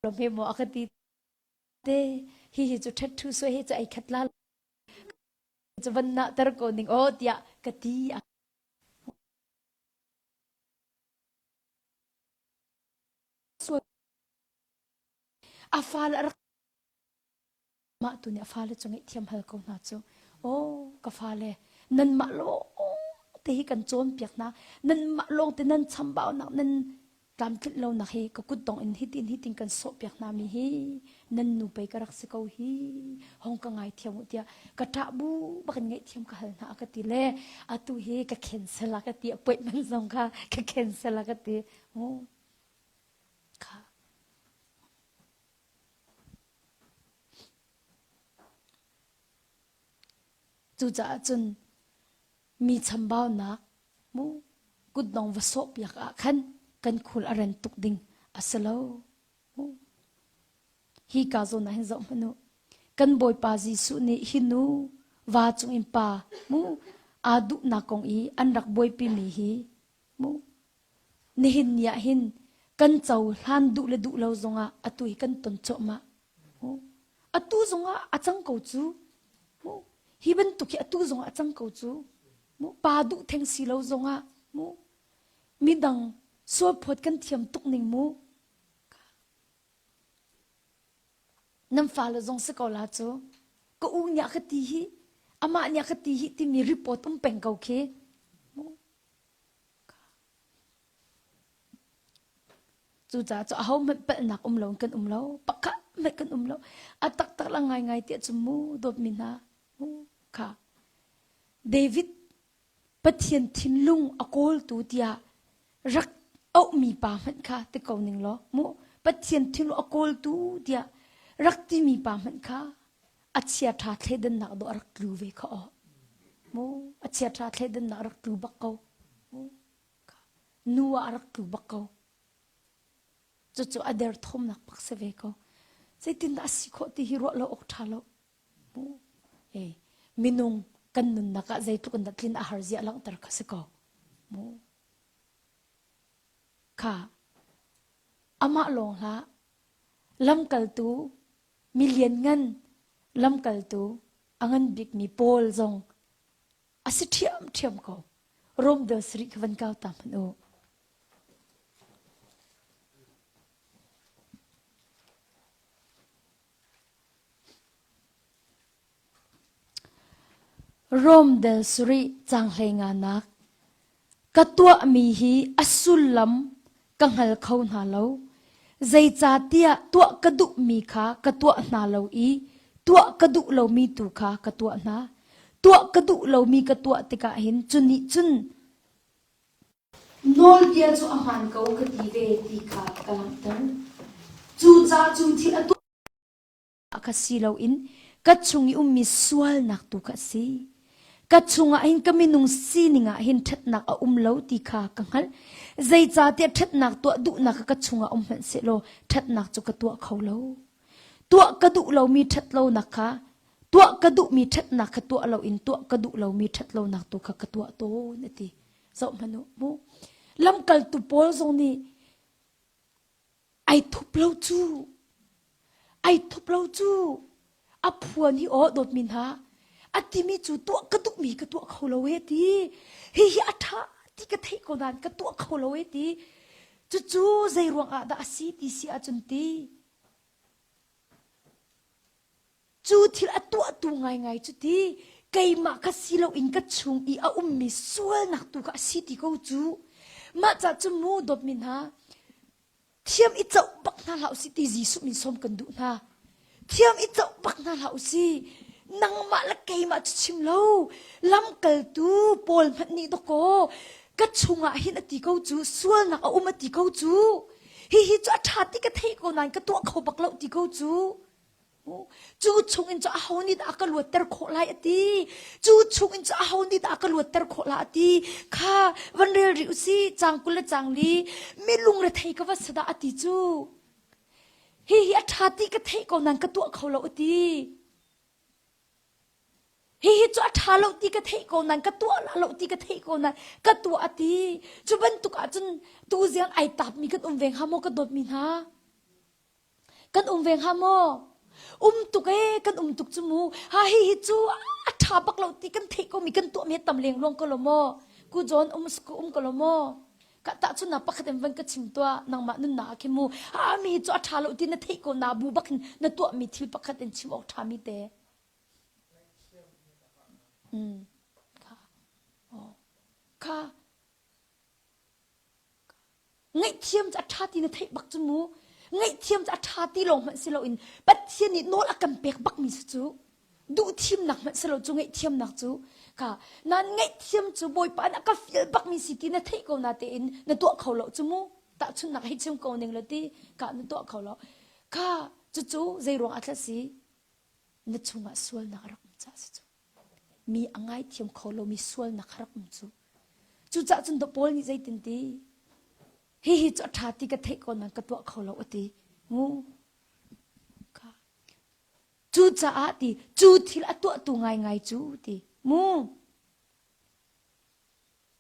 lo hme maw a ka ti te hihi cu ṭhatṭhu suai he cu ai khat la cu van nahter ko ning aw tiah ka ti. A fale a rak mah tu nih a fale cu ngaihthiam hal ko hna cu aw ka fale nanmah lawng te hi kan cawnpiak hna nanmah lawng te nan chambaunak nan tlamtlinh lonak hi ka kutdong in hitin hitin kan sawhpiak hna mi hi nan nu pei ka rak si ko hi hong ka ngaithiam u tiah ka ṭah bu bakin ngaihthiam ka hal hna a ka ti le atu hi ka cancel a ka ti appointment zong kha ka cancel a ka ti kha cucaah cun mi chambaunak mu kutdong va sawhpiak ah khan kan khul a ren tuk ding a si lo. Hi ka zawn ah hin zoh hmanh u. Kan Bawipa Jesuh nih hi nu va cung in pa mu aa duhnak kong i an rak buaipi mi hi mu nihin ni ah hin kan cohlan duh le duh lo zongah atu hi kan ton cuahmah. Atu zongah a cang ko cu. Hi bantuk hi atu zongah a cang ko cu. Pa duh theng si lo zongah mu midang sualphawt kan thiam tuk ning mu. Nan fale zong si ko la cu. Ka u nih a ka ti hi amah nih a ka ti hi timi report um peng ko khi. Cucaah cu ahohmanh palhnak um lo in kan um lo. Pakhat hmanh kan um lo. A taktak la ngaingai tiah cun mu dawtmi hna mu kha David Pathian thinlung a kawltu tiah rak auhmi pa hmanh kha ti ko ning law mu Pathian thinlung a kawltu tiah rak timi pa hmanh kha a chiaṭha thleidannak dawh a rak tlu ve kha aw mu a chiaṭha thleidannak a rak tlu bak ko mu nu ah a rak tlu bak ko cucu a derthawmnak bak si ve ko zeitindah a si khawh ti hi ruah lo awk ṭha lo mu e minung kan nunnak ah zeitluk in dah tlin a har zia langhter kha si ko mu kha amah lawng hlah lamkaltu mi lianngan lamkaltu a ngan bikmi Paul zong a si ṭhiamṭhiam ko. Rom dal sarih kha van kau ta hmanh u. Rom del sarih caang hleinga nak ka tuahmi hi a sullam ka hngal kho hna lo. Zeicahtiah tuah ka duhmi kha ka tuah hna lo i tuah ka duh lomi tu kha ka tuah hna. Tuah ka duh lomi ka tuah tikah hin cu nih cun nawlbia cu a hmaan ko ka ti ve ti kha ka langhter. Cucaah cu thil a tuah kha si loin ka chung i ummi sualnak tu kha a si. Ka chungah hin ka minung sining ah hin ṭhatnak a um lo ti kha ka hngalh. Zeicahtiah ṭhatnak tuah duhnak kha ka chungah um hmanh sehlaw ṭhatnak cu ka tuah kho lo. Tuah ka duh lomi ṭhatlonak kha tuah ka duhmi ṭhatnak kha tuah loin tuah ka duh lomi ṭhatlonak tu kha ka tuah tawn a ti. Zoh hmanh u mu. Lamkaltu Paul zong nih Ai thup lo cu. Ai thup lo cu. A phuan hi aw dawtmi hna. A timi cu tuah ka duhmi ka tuah kho lo e ti. Hihi a ṭha ti ka theih ko nain ka tuah kho lo e ti. Cucu zei ruang ah dah a si ti si ahcun ti. Cu thil a tuahtu ngaingai cu ti keimah kha si loin ka chung i a ummi sualnak tu kha a si ti ko cu. Mah ca cu mu dawtmi hna thiam i coh bak hna hlah usih ti Jesuh min sawm kan duh hna. Thiam i coh bak hna hlah usih. Nangmah le keimah cu chim lo. Lamkaltu Paul hmanh nih dawkaw ka chungah hin a ti ko cu sualnak a um a ti ko cu. Hihi cu a ṭha ti ka theih ko nain ka tuah kho bak lo ti ko cu. Cu chung in cu aho nih dah a ka luatter khawh lai a ti. Cu chung in cu aho nih dah a ka luatter khawh lai a ti. Kha van rel rih usih caang 20 le caang li mi lungrethei ka va si dah a ti cu. Hihi a ṭha ti ka theih ko nain ka tuah kho lo a ti. Hihi cu a ṭha lo ti ka theih ko nain ka tuah la lo ti ka theih ko nain ka tuah a ti. Cu bantuk ahcun tuziang ai tapmi kan um ve hnga maw ka dawtmi hna? Kan um ve hnga maw? Um tuk ee, kan um tuk cu mu. Ha hi hi cu a ṭha bak lo ti kan theih ko mi kan tuah mi tam lengluang ko lo maw? Ku John um um ko lo maw? Ka tahchun na pakhat in van ka chim tuah nangmah nunnak ah khi mu. Ha mi hi cu a ṭha lo ti na theih ko na bu bak in na tuah mi thil pakhat in chim awk ṭha mi te. Mm. Kha. Oh. Kha. Ngaihthiam cu a ṭha ti na theih bak cu mu. Ngaihthiam cu a ṭha ti lawng hmanh si loin Pathian nih nawl a kan pek bakmi si cu. Duhthimnak hmanh si lo cu ngaihthiamnak cu. Kha nan ngaihthiam cu Bawipa nih a ka fial bakmi si ti na theih ko na tein na tuah kho lo cu mu. Tahchunhnak hei chim ko ning la ti ka na tuah kho lo. Kha cucu zei ruang ah thla si? Na chungah sualnak a rak um caah si cu. Mi a ngaithiam kho lomi sualnak a rak um cu. Cucaah cun Paul nih zeitin ti? Hihi cu a ṭha ti ka theih ko nain ka tuah kho lo a ti. Ngu. Cucaah ti cu thil a tuahtu ngaingai cu ti. Mu.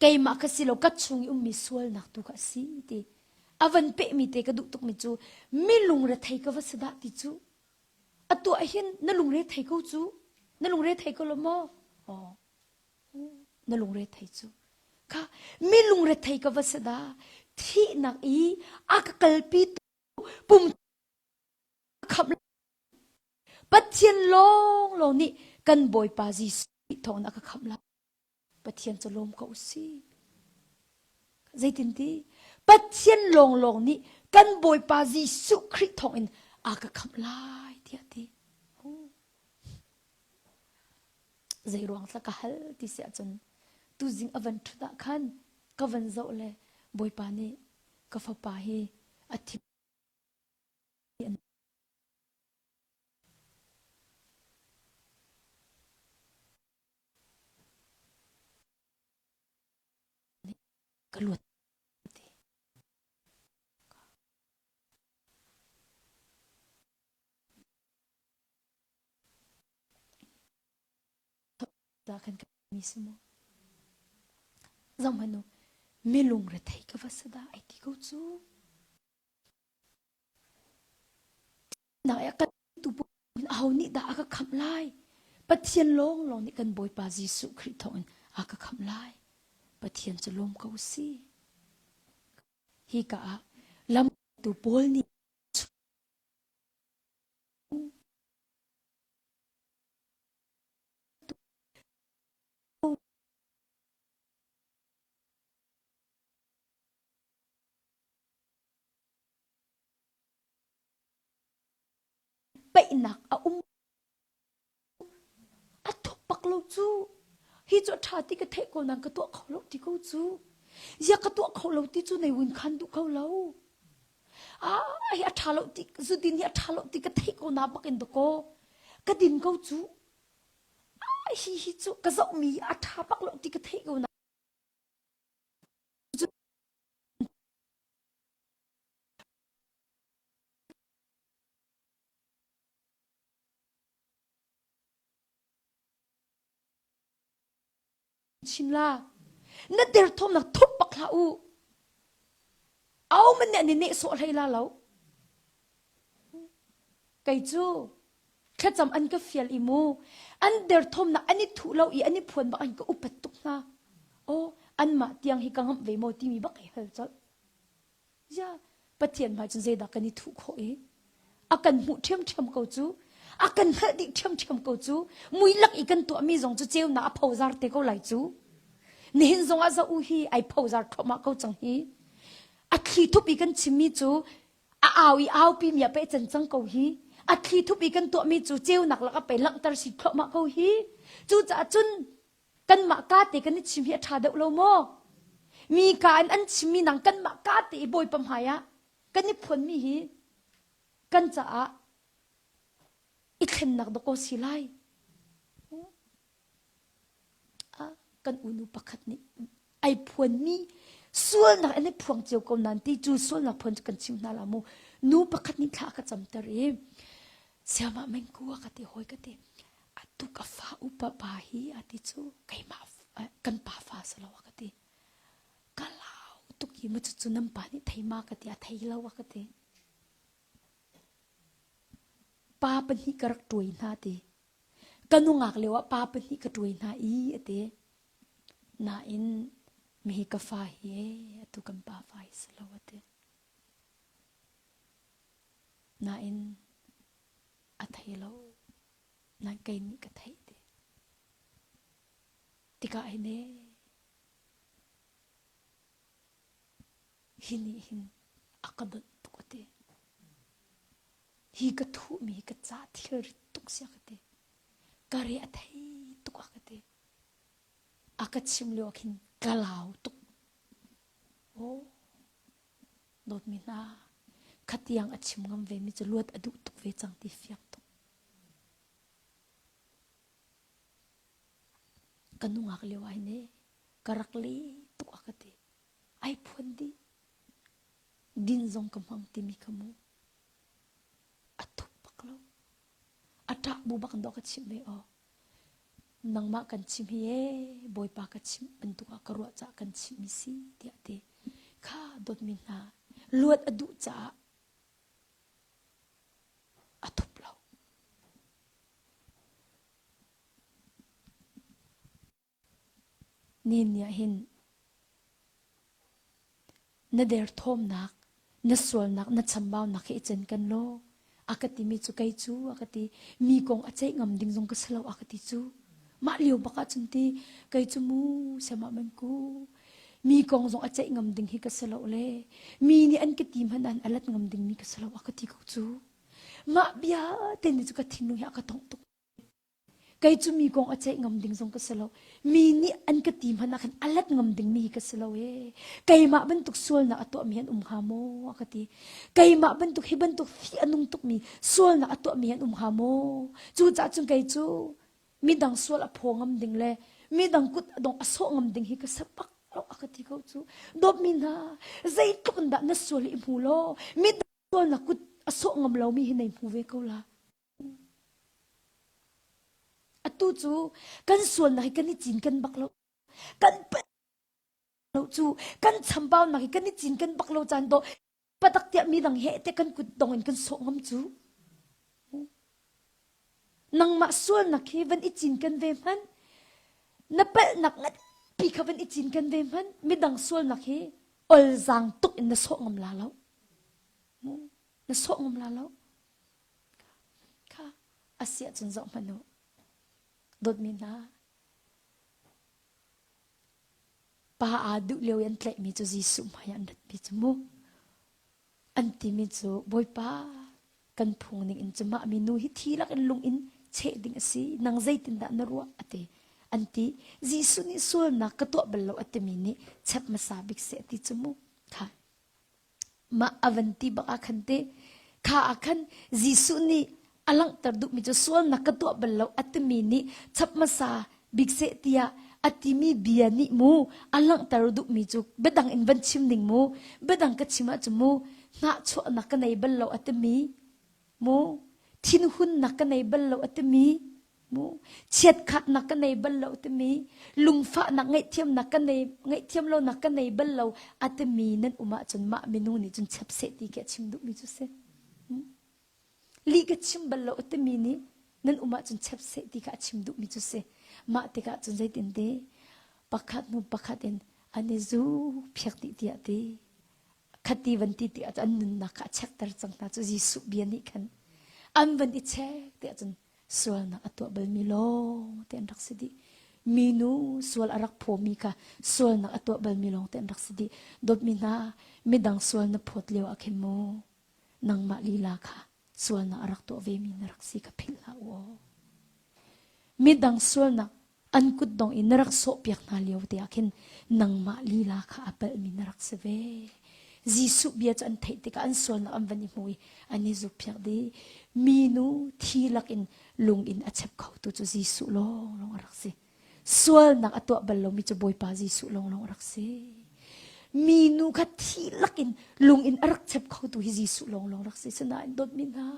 Keimah ka si lo ka chung i ummi sualnak tu kha a si ti. A van pehmi te ka duh tukmi cu mi lungrethei ka va si dah ti cu. A tuah hin na lungre thei ko cu. Na lungre thei ko lo maw? Oh. Na lungre thei cu. Kha mi lungre thei ka va si dah. Thihnak i a ka kalpi tu pum khamh Pathian lawng lawng nih kan Bawipa Jesuh thawng a ka khamh lai. Pathian cu lawm ko usih. Zeitinti Pathian lawnglawng nih kan Bawipa Jesuh Khrih thawngin a ka khamh lai tiah ti. Zei ruang tla ka hal ti si ahcun tuzing a van ṭhut ah khan ka van zoh le Bawipa nih ka fapa hi a thi Ka luat ti. Khan mi si mu. Zong hmanu mi lungre thei ka va sada ai ti ko cu. Nak kan tu aho nih dah a ka khamh lai? Pathian lawnglawng nih kan Bawipa Jesuh Khrih thawngin a ka khamh lai. Pathian cu lawm ko si. Hi ka ah lamtu Paul nih Peihnak a um A thup bak lo cu. Hi cu a ṭha ti ka theih ko nain ka tuah kho lo ti ko cu. Ziah ka tuah kho lo ti cu nei win khan duh kho lo. Ah, hi a ṭha lo ti zudin hi a ṭha lo ti ka theih ko na bak in dakaw. Ka din ko cu. Ah, hi hi cu ka zohmi a ṭha bak lo ti ka theih ko na. Chim la. Na derthawmnak thup bak hlah u. Au man nih an i nehsawh hlei la lo. Kei cu thlacam an ka fial i mu an derthawmnak an i thuh lo i an i phuan bak an ka upat tuk hna. Oh, anmah tiang hi ka ngamh ve maw timi bak i hal colh. Ya, Pathian hmai cun zeidah kan i thuh khawh i a kan hmuh ṭhiamṭhiam ko cu a kan hngalh dih ṭhiamṭhiam ko cu mui lak i kan tuahmi zong cu ceunak a phozar te ko lai cu nihin zong ah zoh u hi ai phozar thluahmah ko cang hi a thli thup i kan chimmi cu a au i aupi mi a pe can cang ko hi a thli thup i kan tuahmi cu ceunak lak a pe langhter si thluahmah ko hi cucaah cun kanmah ka te kan i chim hi a ṭha deuh lo maw? Mi ka in an chimmi nang kanmah ka te i Bawipa hmai ah kan i phuanmi hi kan caah i thlennak dawkaw si lai. Kan unu pakhat nih ai phuanmi sualnak an i phuang cio ko nain ti cu sualnak phuan cu kan chim hna la mu. Nu pakhat nih thla a ka camter i siamah mengku a ka ti hawi ka ti atu ka fa upa pa hi a ti cu keimah kan pa fa si lo a ka ti ka lau tuk i ma cucu nan pa nih thei ma ka ti a thei lo a ka ti pa pahnih ka rak tuai hna ti ka nungak lio ah pa pahnih ka tuai hna i a ti nain mihi ka fa hi atu kan pa fa hi si lo a ti nain a thei lo nan kei nih ka theih ti tikah hin e hi nih hin a ka donh tuk a ti hi ka thuhmi hi ka ca thilrit tuk sia ka ti ka re a thei tuk a ka ti a ka chim lio khin ka lau tuk oh Dawtmi hna, khatiang a chim ngam vemi cu luat a duh tuk ve cang ti fiang tuk. Ka nungak lio ai ne, ka rak le tuk a ka ti. Ai phuan dih. Din zong ka hmang timi kha mu. A thup bak lo. A ṭah bu bak in dawh ka chimh ve aw. Nangmah kan chim hi ee Bawipa ka chimh bantuk ah ka ruah caah kan chimhmi si tiah ti kha dawtmi hna luat a duh caah a thup lo. Nin nih hin na derthawmnak, na sualnak, na chambaunak hi i cinken law a ka timi cu kei cu a ka ti mi kong a ceih ngam ding zong ka si lo a ka ti cu mah lio bak ah cun ti kei cu mu siamah man ku mi kong zong a ceih ngam ding hi ka si lo le mi nih an ka ti hmanh an alat ngam ding mi ka si lo a ka ti ko cu mah bia te ni cu ka thinlung hi a ka tongh tuk Kei cu mi kong a ceih ngam ding zong ka si lo. Mi nih an ka ti hmanh ah khan a let ngam dingmi hi ka si lo ee. Keimah bantuk sualnak a tuahmi an um hnga maw a ka ti. Keimah bantuk hi bantuk fih a nung tukmi sualnak a tuahmi an um hnga maw? Cucaah cun kei cu midang sual a phaw ngam ding le midang kut a dong a sawh ngam ding hi ka si bak lo a ka ti ko cu. Dawtmi hna, zeitluk in dah na sual i hmu law midang sualnak kut a sawh ngam lomi hi nei hmu ve ko la. Atu cu kan sualnak hi kan i cinken bak lo. Kan palh lo cu kan chambaunak hi kan i cinken bak lo caan dawh patak tiah midang he te kan kut dong in kan sawh ngam cu. Nangmah sualnak hi van i cinken ve hmanh. Na palhnak nganpi kha van i cinken ve hmanh. Midang sualnak hi olzaang tuk in na sawh ngam la lo. Na sawh ngam la lo. Kha a si ahcun zoh hmanh u. Dawtmi hna, pa aa duh lio i an tlaihmi cu Jesuh hmai ah an ratpi cu mu. An timi cu Bawipa, Kan phung ning in cu mah minu hi thi lak in lung in cheh ding a si. Nang zeitindah na ruah? A ti. An ti. Jesuh nih sualnak ka tuah bal lo a timi nih chep hmasa bik seh a ti cu mu. Kha. Mah a van ti bak ah khan te kha ah khan Jesuh nih a langhter duhmi cu sualnak ka tuah bal lo a timi nih chap hmasa bik seh tiah a timi bia nih mu a langhter duhmi cu biadang in van chim ning mu biadang ka chim ahcun mu hnahchuahnak ka nei bal lo a timi mu thinhunnak ka nei bal lo a timi mu chiatkhatnak ka nei bal lo timi lungfahnak ngaihthiamnak ka nei ngaihthiam lonak ka nei bal lo a timi nan um ahcun mah minung nih cun chep seh ti khi a chim duhmi cu si hmm? lih ka chim bal lo a timi nih nan um ahcun chep seh ti kha a chim duhmi cu si mah tikah cun zeitin ti pakhat hnu pakhat in an i zu phiak dih tiah ti khati van ti ti ahcun an nunnak kha a chekter cang hna cu Jesuh bia nih khan an van i chek ti ahcun sualnak a tuah balmi lawng te an rak si dih. Minu sual a rak phawmi kha sualnak a tuah balmi lawng te an rak si dih. Dawtmi hna, midang sual na phawt lio ah khin mu nangmah lila kha sualnak a rak tuah vemi na rak si kha philh hlah u aw. Midang sualnak an kutdong i na rak sawhpiak hna lio te ah khin nangmah lila kha a palhmi na rak si ve. Jesuh bia cu an theih tikah an sualnak an van i hmu i an i zukphiak dih. Minu thi lakin lung in a chep khotu cu Jesuh lawnglawng a rak si. Sualnak a tuah bal lomi cu Bawipa Jesuh lawnglawng a rak si. Minu kha thi lakin lung in a rak chep khotu hi Jesuh lawnglawng rak si. Sinain dawtmi hna,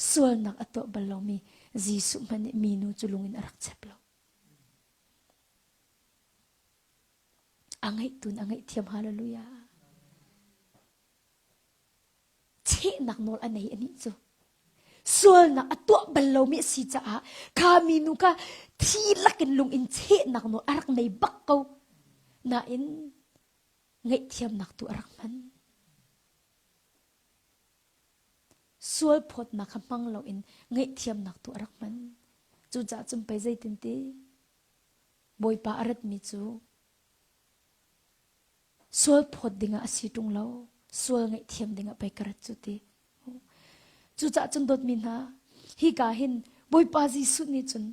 sualnak a tuah bal lomi Jesuh hmanh nih minu cu lung in a rak chep lo. A ngaihtun a ngaihthiam hallelujah. Chehnak nawl a nei anih cu. Sualnak a tuah bal lomi a si caah kha minu kha thi lakin lung in chehnak nawl a rak nei bak ko. Nain ngaihthiamnak tu a rak hman. Sualphawtnak kha hmang loin ngaihthiamnak tu a rak hman. Cucaah cun pei zeitin ti Bawipa a ratmi cu sualphawt dingah a si ṭung lo, sual ngaihthiam dingah pei ka rat cu ti. Cucaah cun dawtmi hna, hika hin Bawipa Jesuh nih cun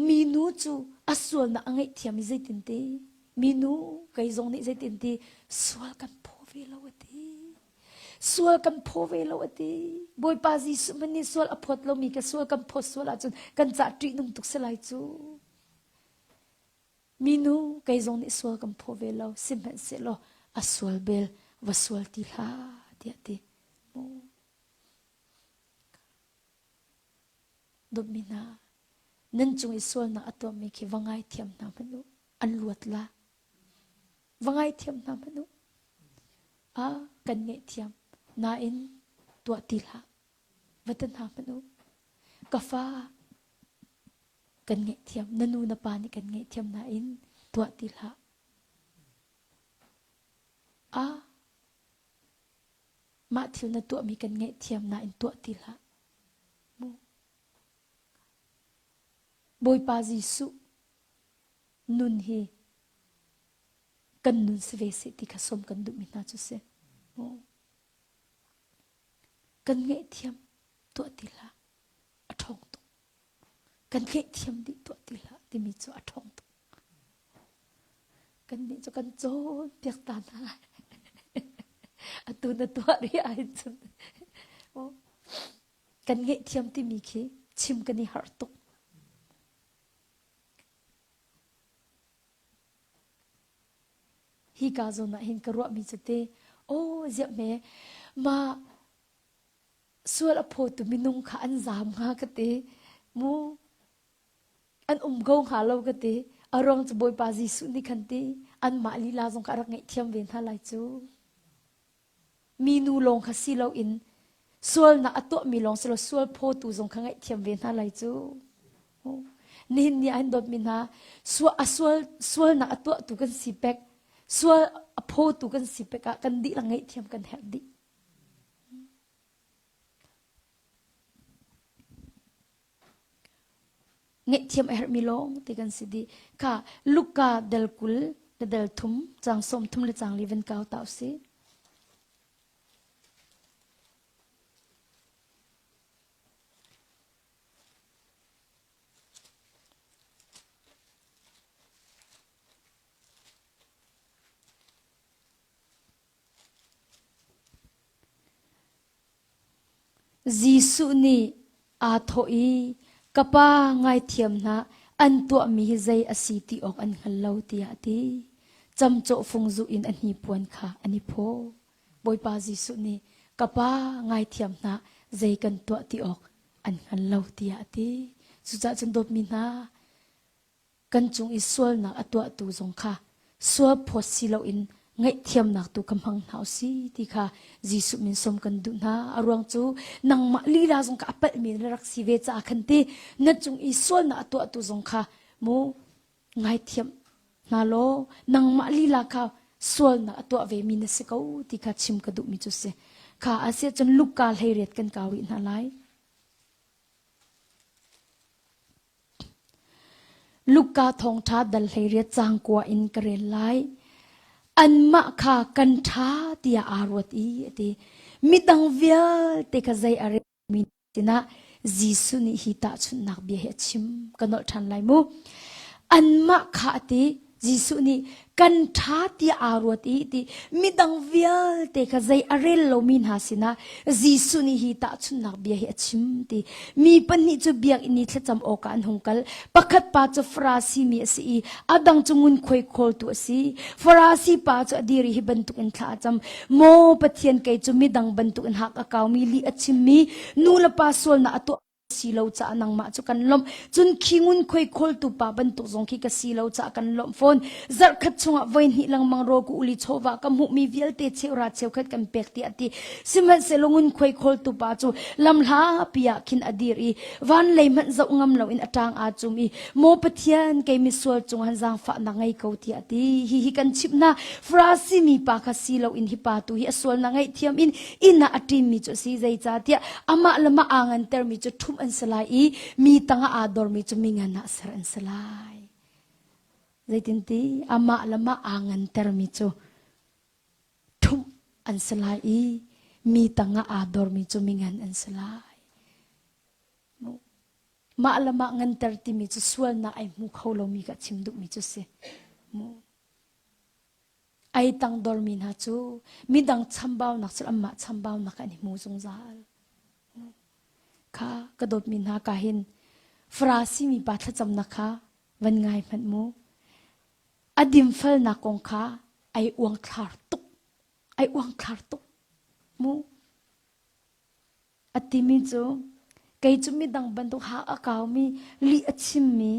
Minu cu a sualnak a ngaihthiam i zeitin ti? Minu kei zong nih zeitin ti? Sual kan phaw ve lo a ti. Sual kan phaw ve lo a ti. Bawipa Jesuh hmanh nih sual a phawt lomi ka sual kan phawt sual ahcun kan cah ṭihnung tuk si lai cu. Minu kei zong nih sual kan phaw ve lo sihmanhsehlaw a sual bel va sual ti hlah tiah ti. Dawtmi hna, nan cung i sualnak a tuahmi khi va ngaithiam hna hmanh u. An luat la. Va ngaithiam hna hmanh u. A kan ngaihthiam. Nain tuah ti hlah. Va ti hna hmanh u. Ka fa kan ngaihthiam. Na nu na pa nih kan ngaihthiam nain tuah ti hlah. A Mah thil na tuahmi kan ngaihthiam nain tuah ti hlah. Mu. Bawipa Jesuh nun hi kan nun si ve seh ti kha sawm kan duhmi hna cu si. Mu. Kan ngaihthiam tuah ti hlah. A ṭhawng tuk. Kan ngaihthiam dih tuah ti hlah timi cu a ṭhawng tuk. Kannih cu kan cawnpiak ta hna. Atu na tuah rih ahcun kan ngaihthiam timi khi chim kan i harh tuk. Hi ka zawn ah hin ka ruahmi cu te, aw ziah hme, mah sual a phawtu minung kha an zaam hnga ka ti. Mu an um ko hnga lo ka ti a ruang cu Bawipa Jesuh nih khan ti anmah lila zong kha a rak ngaihthiam ve hna lai cu minu lawng kha si loin sualnak a tuahmi lawng si lo sual phawtu zong kha ngaihthiam ve hna lai cu nihin ni ah hin dawtmi hna sual a sual sualnak a tuahtu kan si pek sual a phawtu kan si pek ah kan dihlak ngaihthiam kan herh dih Ngaihthiam a herhmi lawng te kan si dih. Kha Luka del 20 le del thum caang 30 le caang li van kau ta usih. Jesuh nih aa thawh i, Ka Pa, ngaithiam hna, an tuahmi hi zei a si ti awk an hngal lo, tiah a ti. Camcawh fung zuh in a hnipuan kha an i phaw. Bawipa Jesuh nih, Ka Pa, ngaithiam hna, zei kan tuah ti awk an hngal lo, tiah a ti. Cucaah cun dawtmi hna, kan cung i sualnak a tuahtu zong kha sual phawt si loin ngaihthiamnak tu kha hmang hna u si ti kha Jesuh min sawm kan duh hna. A ruang cu nangmah lila zong kha a palhmi na rak si ve caah khan ti na cung i sualnak a tuahtu zong kha mu ngaithiam hna law nangmah lila kha sualnak a tuah ve mi na si ko ti kha chim ka duhmi cu si. Kha a si ahcun Luka hleiriat kan kau rih hna lai. Luka thawngṭha dal 18 caang kua in ka rel lai. Anmah kha kan ṭha tiah aa ruat i a ti. Midang vialte kha zei a relmi sinah Jesuh nih hi tahchunhnak bia hi a chim. Ka nolh ṭhan lai mu. Anmah kha a ti. Jesuh nih kan ṭha tiah aa ruat i ti midang vialte kha zei a rel lomi hna sinah Jesuh nih hi tahchunhnak bia hi a chim ti mi pahnih cu biakinn i thlacam awkah an hung kal pakhat pa cu Farasi mi a si i a dang cu ngunkhuai khawltu a si Farasi pa cu a dir i hi bantukin thla a cam maw Pathian kei cu midang bantukin hak a kaumi lih a chimmi nu le pa sualnak a tuah si lo caah nangmah cu kan lawmh cun khi ngunkhuai khawltu pa bantuk zong khi ka si lo caah kan lawmh fawn zarhkhat chungah voi hnih lengmang rawl ku uli chawva ka hmuhmi vialte cheuhra cheukhat kan pek tiah a ti sihmanhsehlaw ngunkhuai khawltu pa cu lamhla pi ah khin a dir i van lei hmanh zoh ngam loin a ṭang aa cum i maw Pathian kei misual cung han zaangfahnak ngei ko tiah a ti hi hi kan chimh hna Farasi mi pa kha si loin hi pa tu hi a sualnak ngaihthiam in inn ah a ṭimmi cu a si zeicahtiah amah le mah aa ngantermi cu ṭhumh an si lai i mi tangah aa dormi cu mi ngan ah ser an si lai. Zeitinti amah le mah aa ngantermi cu ṭhumh an si lai i mi tangah aa dormi cu mi ngan an si lai. Mah le mah nganter timi cu sualnak ai hmu kho lomi ka chim duhmi cu si. Ai tangdormi hna cu midang chambaunak cu anmah chambaunak an i hmu zungzal. Kha ka dawtmi hna ka hin Farasi mi pa thlacamnak kha van ngai hmanh mu. A dimfalnak kong kha ai uangthlar tuk. Ai uangthlar tuk mu. A timi cu kei cu midang bantuk ha a kaumi lih a chimmi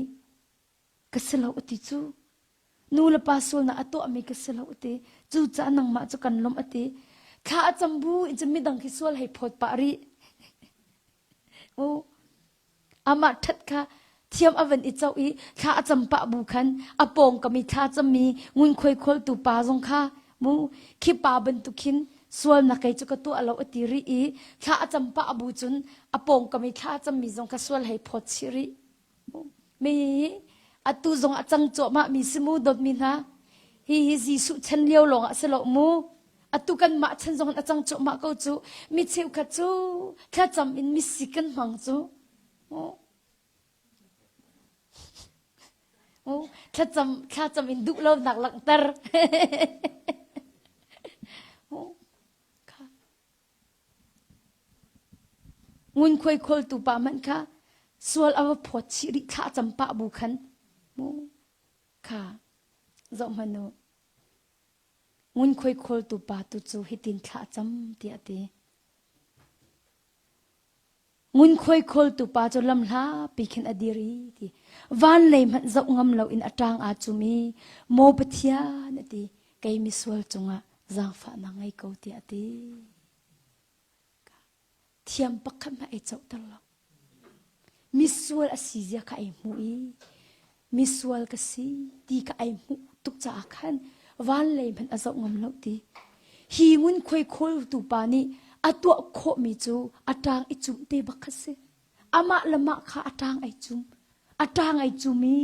ka si lo a ti cu nu le pa sualnak a tuahmi ka si lo a ti cucaah nangmah cu kan lawmh a ti thla a cam bu in cun midang khi sual hei phawt pah rih u amah ṭhat kha thiam a van i coh i thla a cam pah bu khan a pawngkam i thla cammi ngunkhuai khawltu pa zong kha mu khi pa bantuk khin sualnak kei cu ka tuah lo a ti rih i thla a cam pah bu cun a pawngkam i thla a cammi zong kha sual hei phawt chih rih Mi atu zong a cang cuahmah mi si mu dawtmi hna. Hi hi Jesuh chan lio lawng ah si lo mu. Atu kan mah chan zong a cang cuahmah ko cu. Mi cheukhat cu thlacam in misi kan hmang cu. Thlacam thlacam in duh lonak langhter. Ngunkhuai khawltu pa hmanh kha sual a va phawt chih rih thla cam pah bu khan mu kha zoh hmanh u ngunkhuai khawltu pa tu cu hitin thla cam tiah a ti ngunkhuai khawltu pa cu lam hlapi khin a dir i ti van lei hmanh zoh ngam lo in a ṭang aa cum i maw Pathian a ti kei misual cungah zaangfahnak ngei ko tiah a ti. Thiam pakhat hmanh ei cohter lo. Misual a si zia kha ei hmu i misual ka si ti kha ei hmuh tuk caah khan van lei hmanh a zoh ngam lo ti. Hi ngunkhuai khawltu pa nih a tuah khawhmi cu a ṭang i cumh te bak kha si. Amah le mah kha a ṭang ai cum. A ṭang ai cum i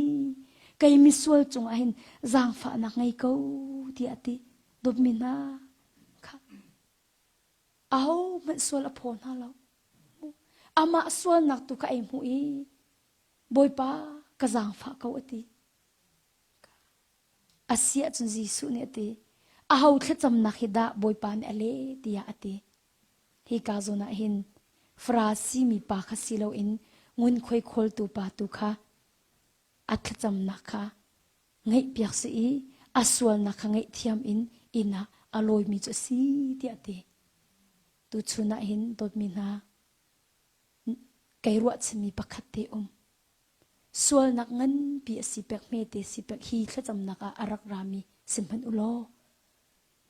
kei misual cungah hin zaangfahnak ngei ko tiah a ti. Dawtmi hna kha ahohmanh sual a phaw hna lo. Amah sualnak tu kha ei hmuh i Bawipa ka zaangfah ko a ti. A si ahcun Jesuh nih a ti, aho thlacamnak hi dah Bawipa nih a leh tiah a ti. Hika zawn ah hin. Farasi mi pa kha si loin ngunkhuai khawltu pa tu kha a thlacamnak kha ngaihpiak si i a sualnak kha ngaihthiam in inn ah a lawimi cu a si tiah a ti. Tuchun ah hin dawtmi hna kei ruahchanmi pakhat te um. Sualnak nganpi a si pek hmete si pek hi thlacamnak ah a rak rami si hmanh u law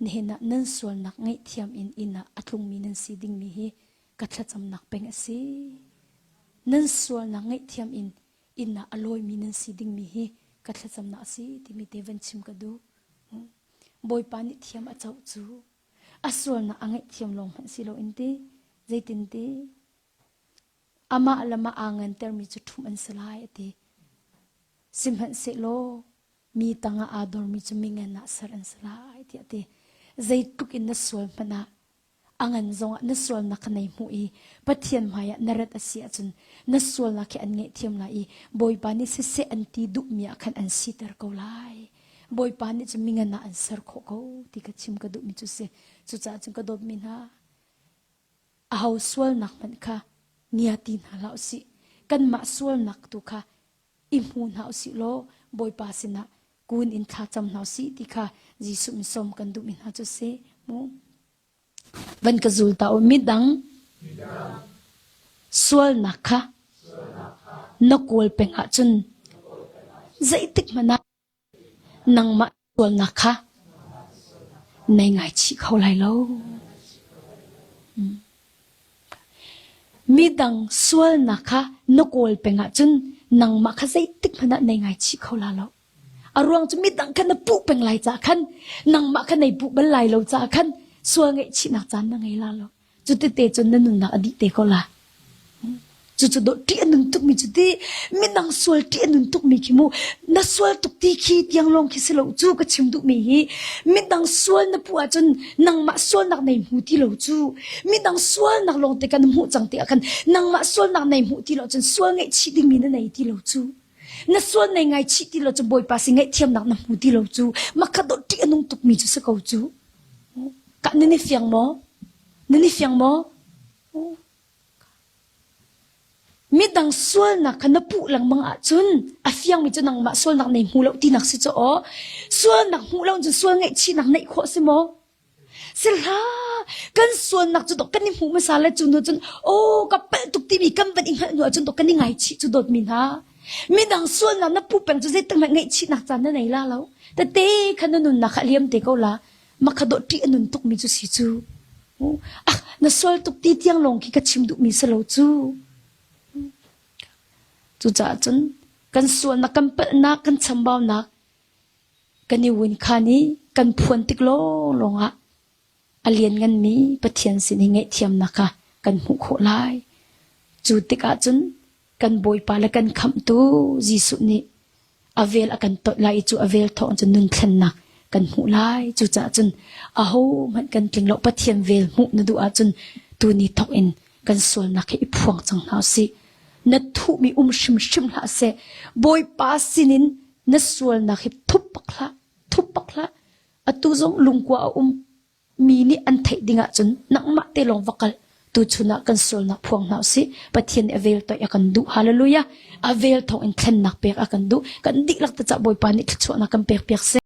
nihin ah nan sualnak ngaihthiam in inn ah a tlungmi nan si dingmi hi ka thlacamnak peng a si. Nan sualnak ngaihthiam in inn ah a lawimi nan si dingmi hi ka thlacamnak a si timi te van chim ka duh. Bawipa nih thiam a coh cu a sualnak a ngaihthiam lawng hmanh si loin ti zeitin ti amah le mah aa ngantermi cu ṭhumh an si lai a ti. Sihmanhsehlaw mi tangah aa dormi cu mingan ah ser an si lai tiah a ti. Zeitluk in na sual hmanh ah a ngan zongah na sualnak kha nei hmuh i Pathian hmaiah na rat a si ahcun na sualnak hi an ngaihthiam lai i Bawipa nih siseh an ti duhmi ah khan an siter ko lai. Bawipa nih cun mingan ah an ser khawh ko ti ka chim ka duhmi cu si. Cucaah cun ka dawtmi hna aho sualnak hmanh kha ngia ti hna hlah usih. Kanmah sualnak tu kha i hmu hna usih law Bawipa sinah kun in thla cam hna usih ti kha Jesuh min sawm kan duhmi hna cu si mu. Van ka zul ta u midang sualnak kha na kawl peng ahcun zeitik hmanh ah nangmah sualnak kha nei ngaichih kho lai lo. Midang sualnak kha na kawl peng ahcun nangmah kha zeitik hmanh ah nei ngaichih kho la lo. A ruang cu midang kha na puh peng lai caah khan nangmah kha nei puh bal lai lo caah khan sual ngaihchihnak caan na ngei la lo. Cu tete cun na nunnak a dih te ko la. Cucu dawh ṭih a nun tukmi cu ti midang sual ṭih a nun tukmi khi mu na sual tuk ti khi tiang lawng khi si lo cu ka chim duhmi hi midang sual na puh ahcun nangmah sualnak nei hmu ti lo cu midang sualnak lawng te kan hmuh cang ti ah khan nangmah sualnak nei hmuh ti lo cun sual ngaihchih dingmi na nei ti lo cu na sual nei ngaichih ti lo cu Bawipa si ngaihthiamnak na hmu ti lo cu makha dawh ṭih a nung tukmi cu si ko cu Ka nan i fiang maw? Nan i fiang maw? Midang sualnak kha na puh lengmang ahcun a fiangmi cu nangmah sualnak nei hmu lo tinak si cu aw. Sualnak hmuh lo cun sual ngaihchihnak neih khawh si maw? Si hlah. Kan sualnak cu dok kan i hmuh hmasa le cu hnu cun aw ka palh tuk timi kan van i hngalh hnu ahcun dok kan i ngaichih cu dawtmi hna. Midang sualnak na puh peng cu zeitik hmanh ngaihchihnak caan na nei la lo. Tete kha na nunnak kha a liam te ko la. Makha dawh ṭih a nun tukmi cu si cu. Ah, na sual tuk ti tiang lawng khi ka chim duhmi si lo cu. Cucaah cun kan sualnak, kan palhnak, kan chambaunak kan i win khan i kan phuan tik lawnglawng ah a liannganmi Pathian sin i ngaihthiamnak kha kan hmuh khawh lai. Cu tikah cun kan Bawipa le kan Khamhtu Jesuh nih a vel a kan toih lai i cu a vel thawng cun nun thlennak kan hmuh lai. Cucaah cun ahohmanh kan tling lo Pathian vel hmuh na duh ahcun tuni thawk in kan sualnak hi i phuang cang hna usih. Na thuhmi um hrimhrim hlah seh. Bawipa sinin na sualnak hi thup bak hlah, thup bak hlah. Atu zong lungkua a um mi nih an theih ding ahcun nangmah te lawng va kal. Tuchun ah kan sualnak phuang hna usih. Pathian nih a vel toih a kan duh. Hallelujah. A vel thawng in thlennak pek a kan duh. Kan dihlak te cah Bawipa nih thluachuahnak kan pek piak seh.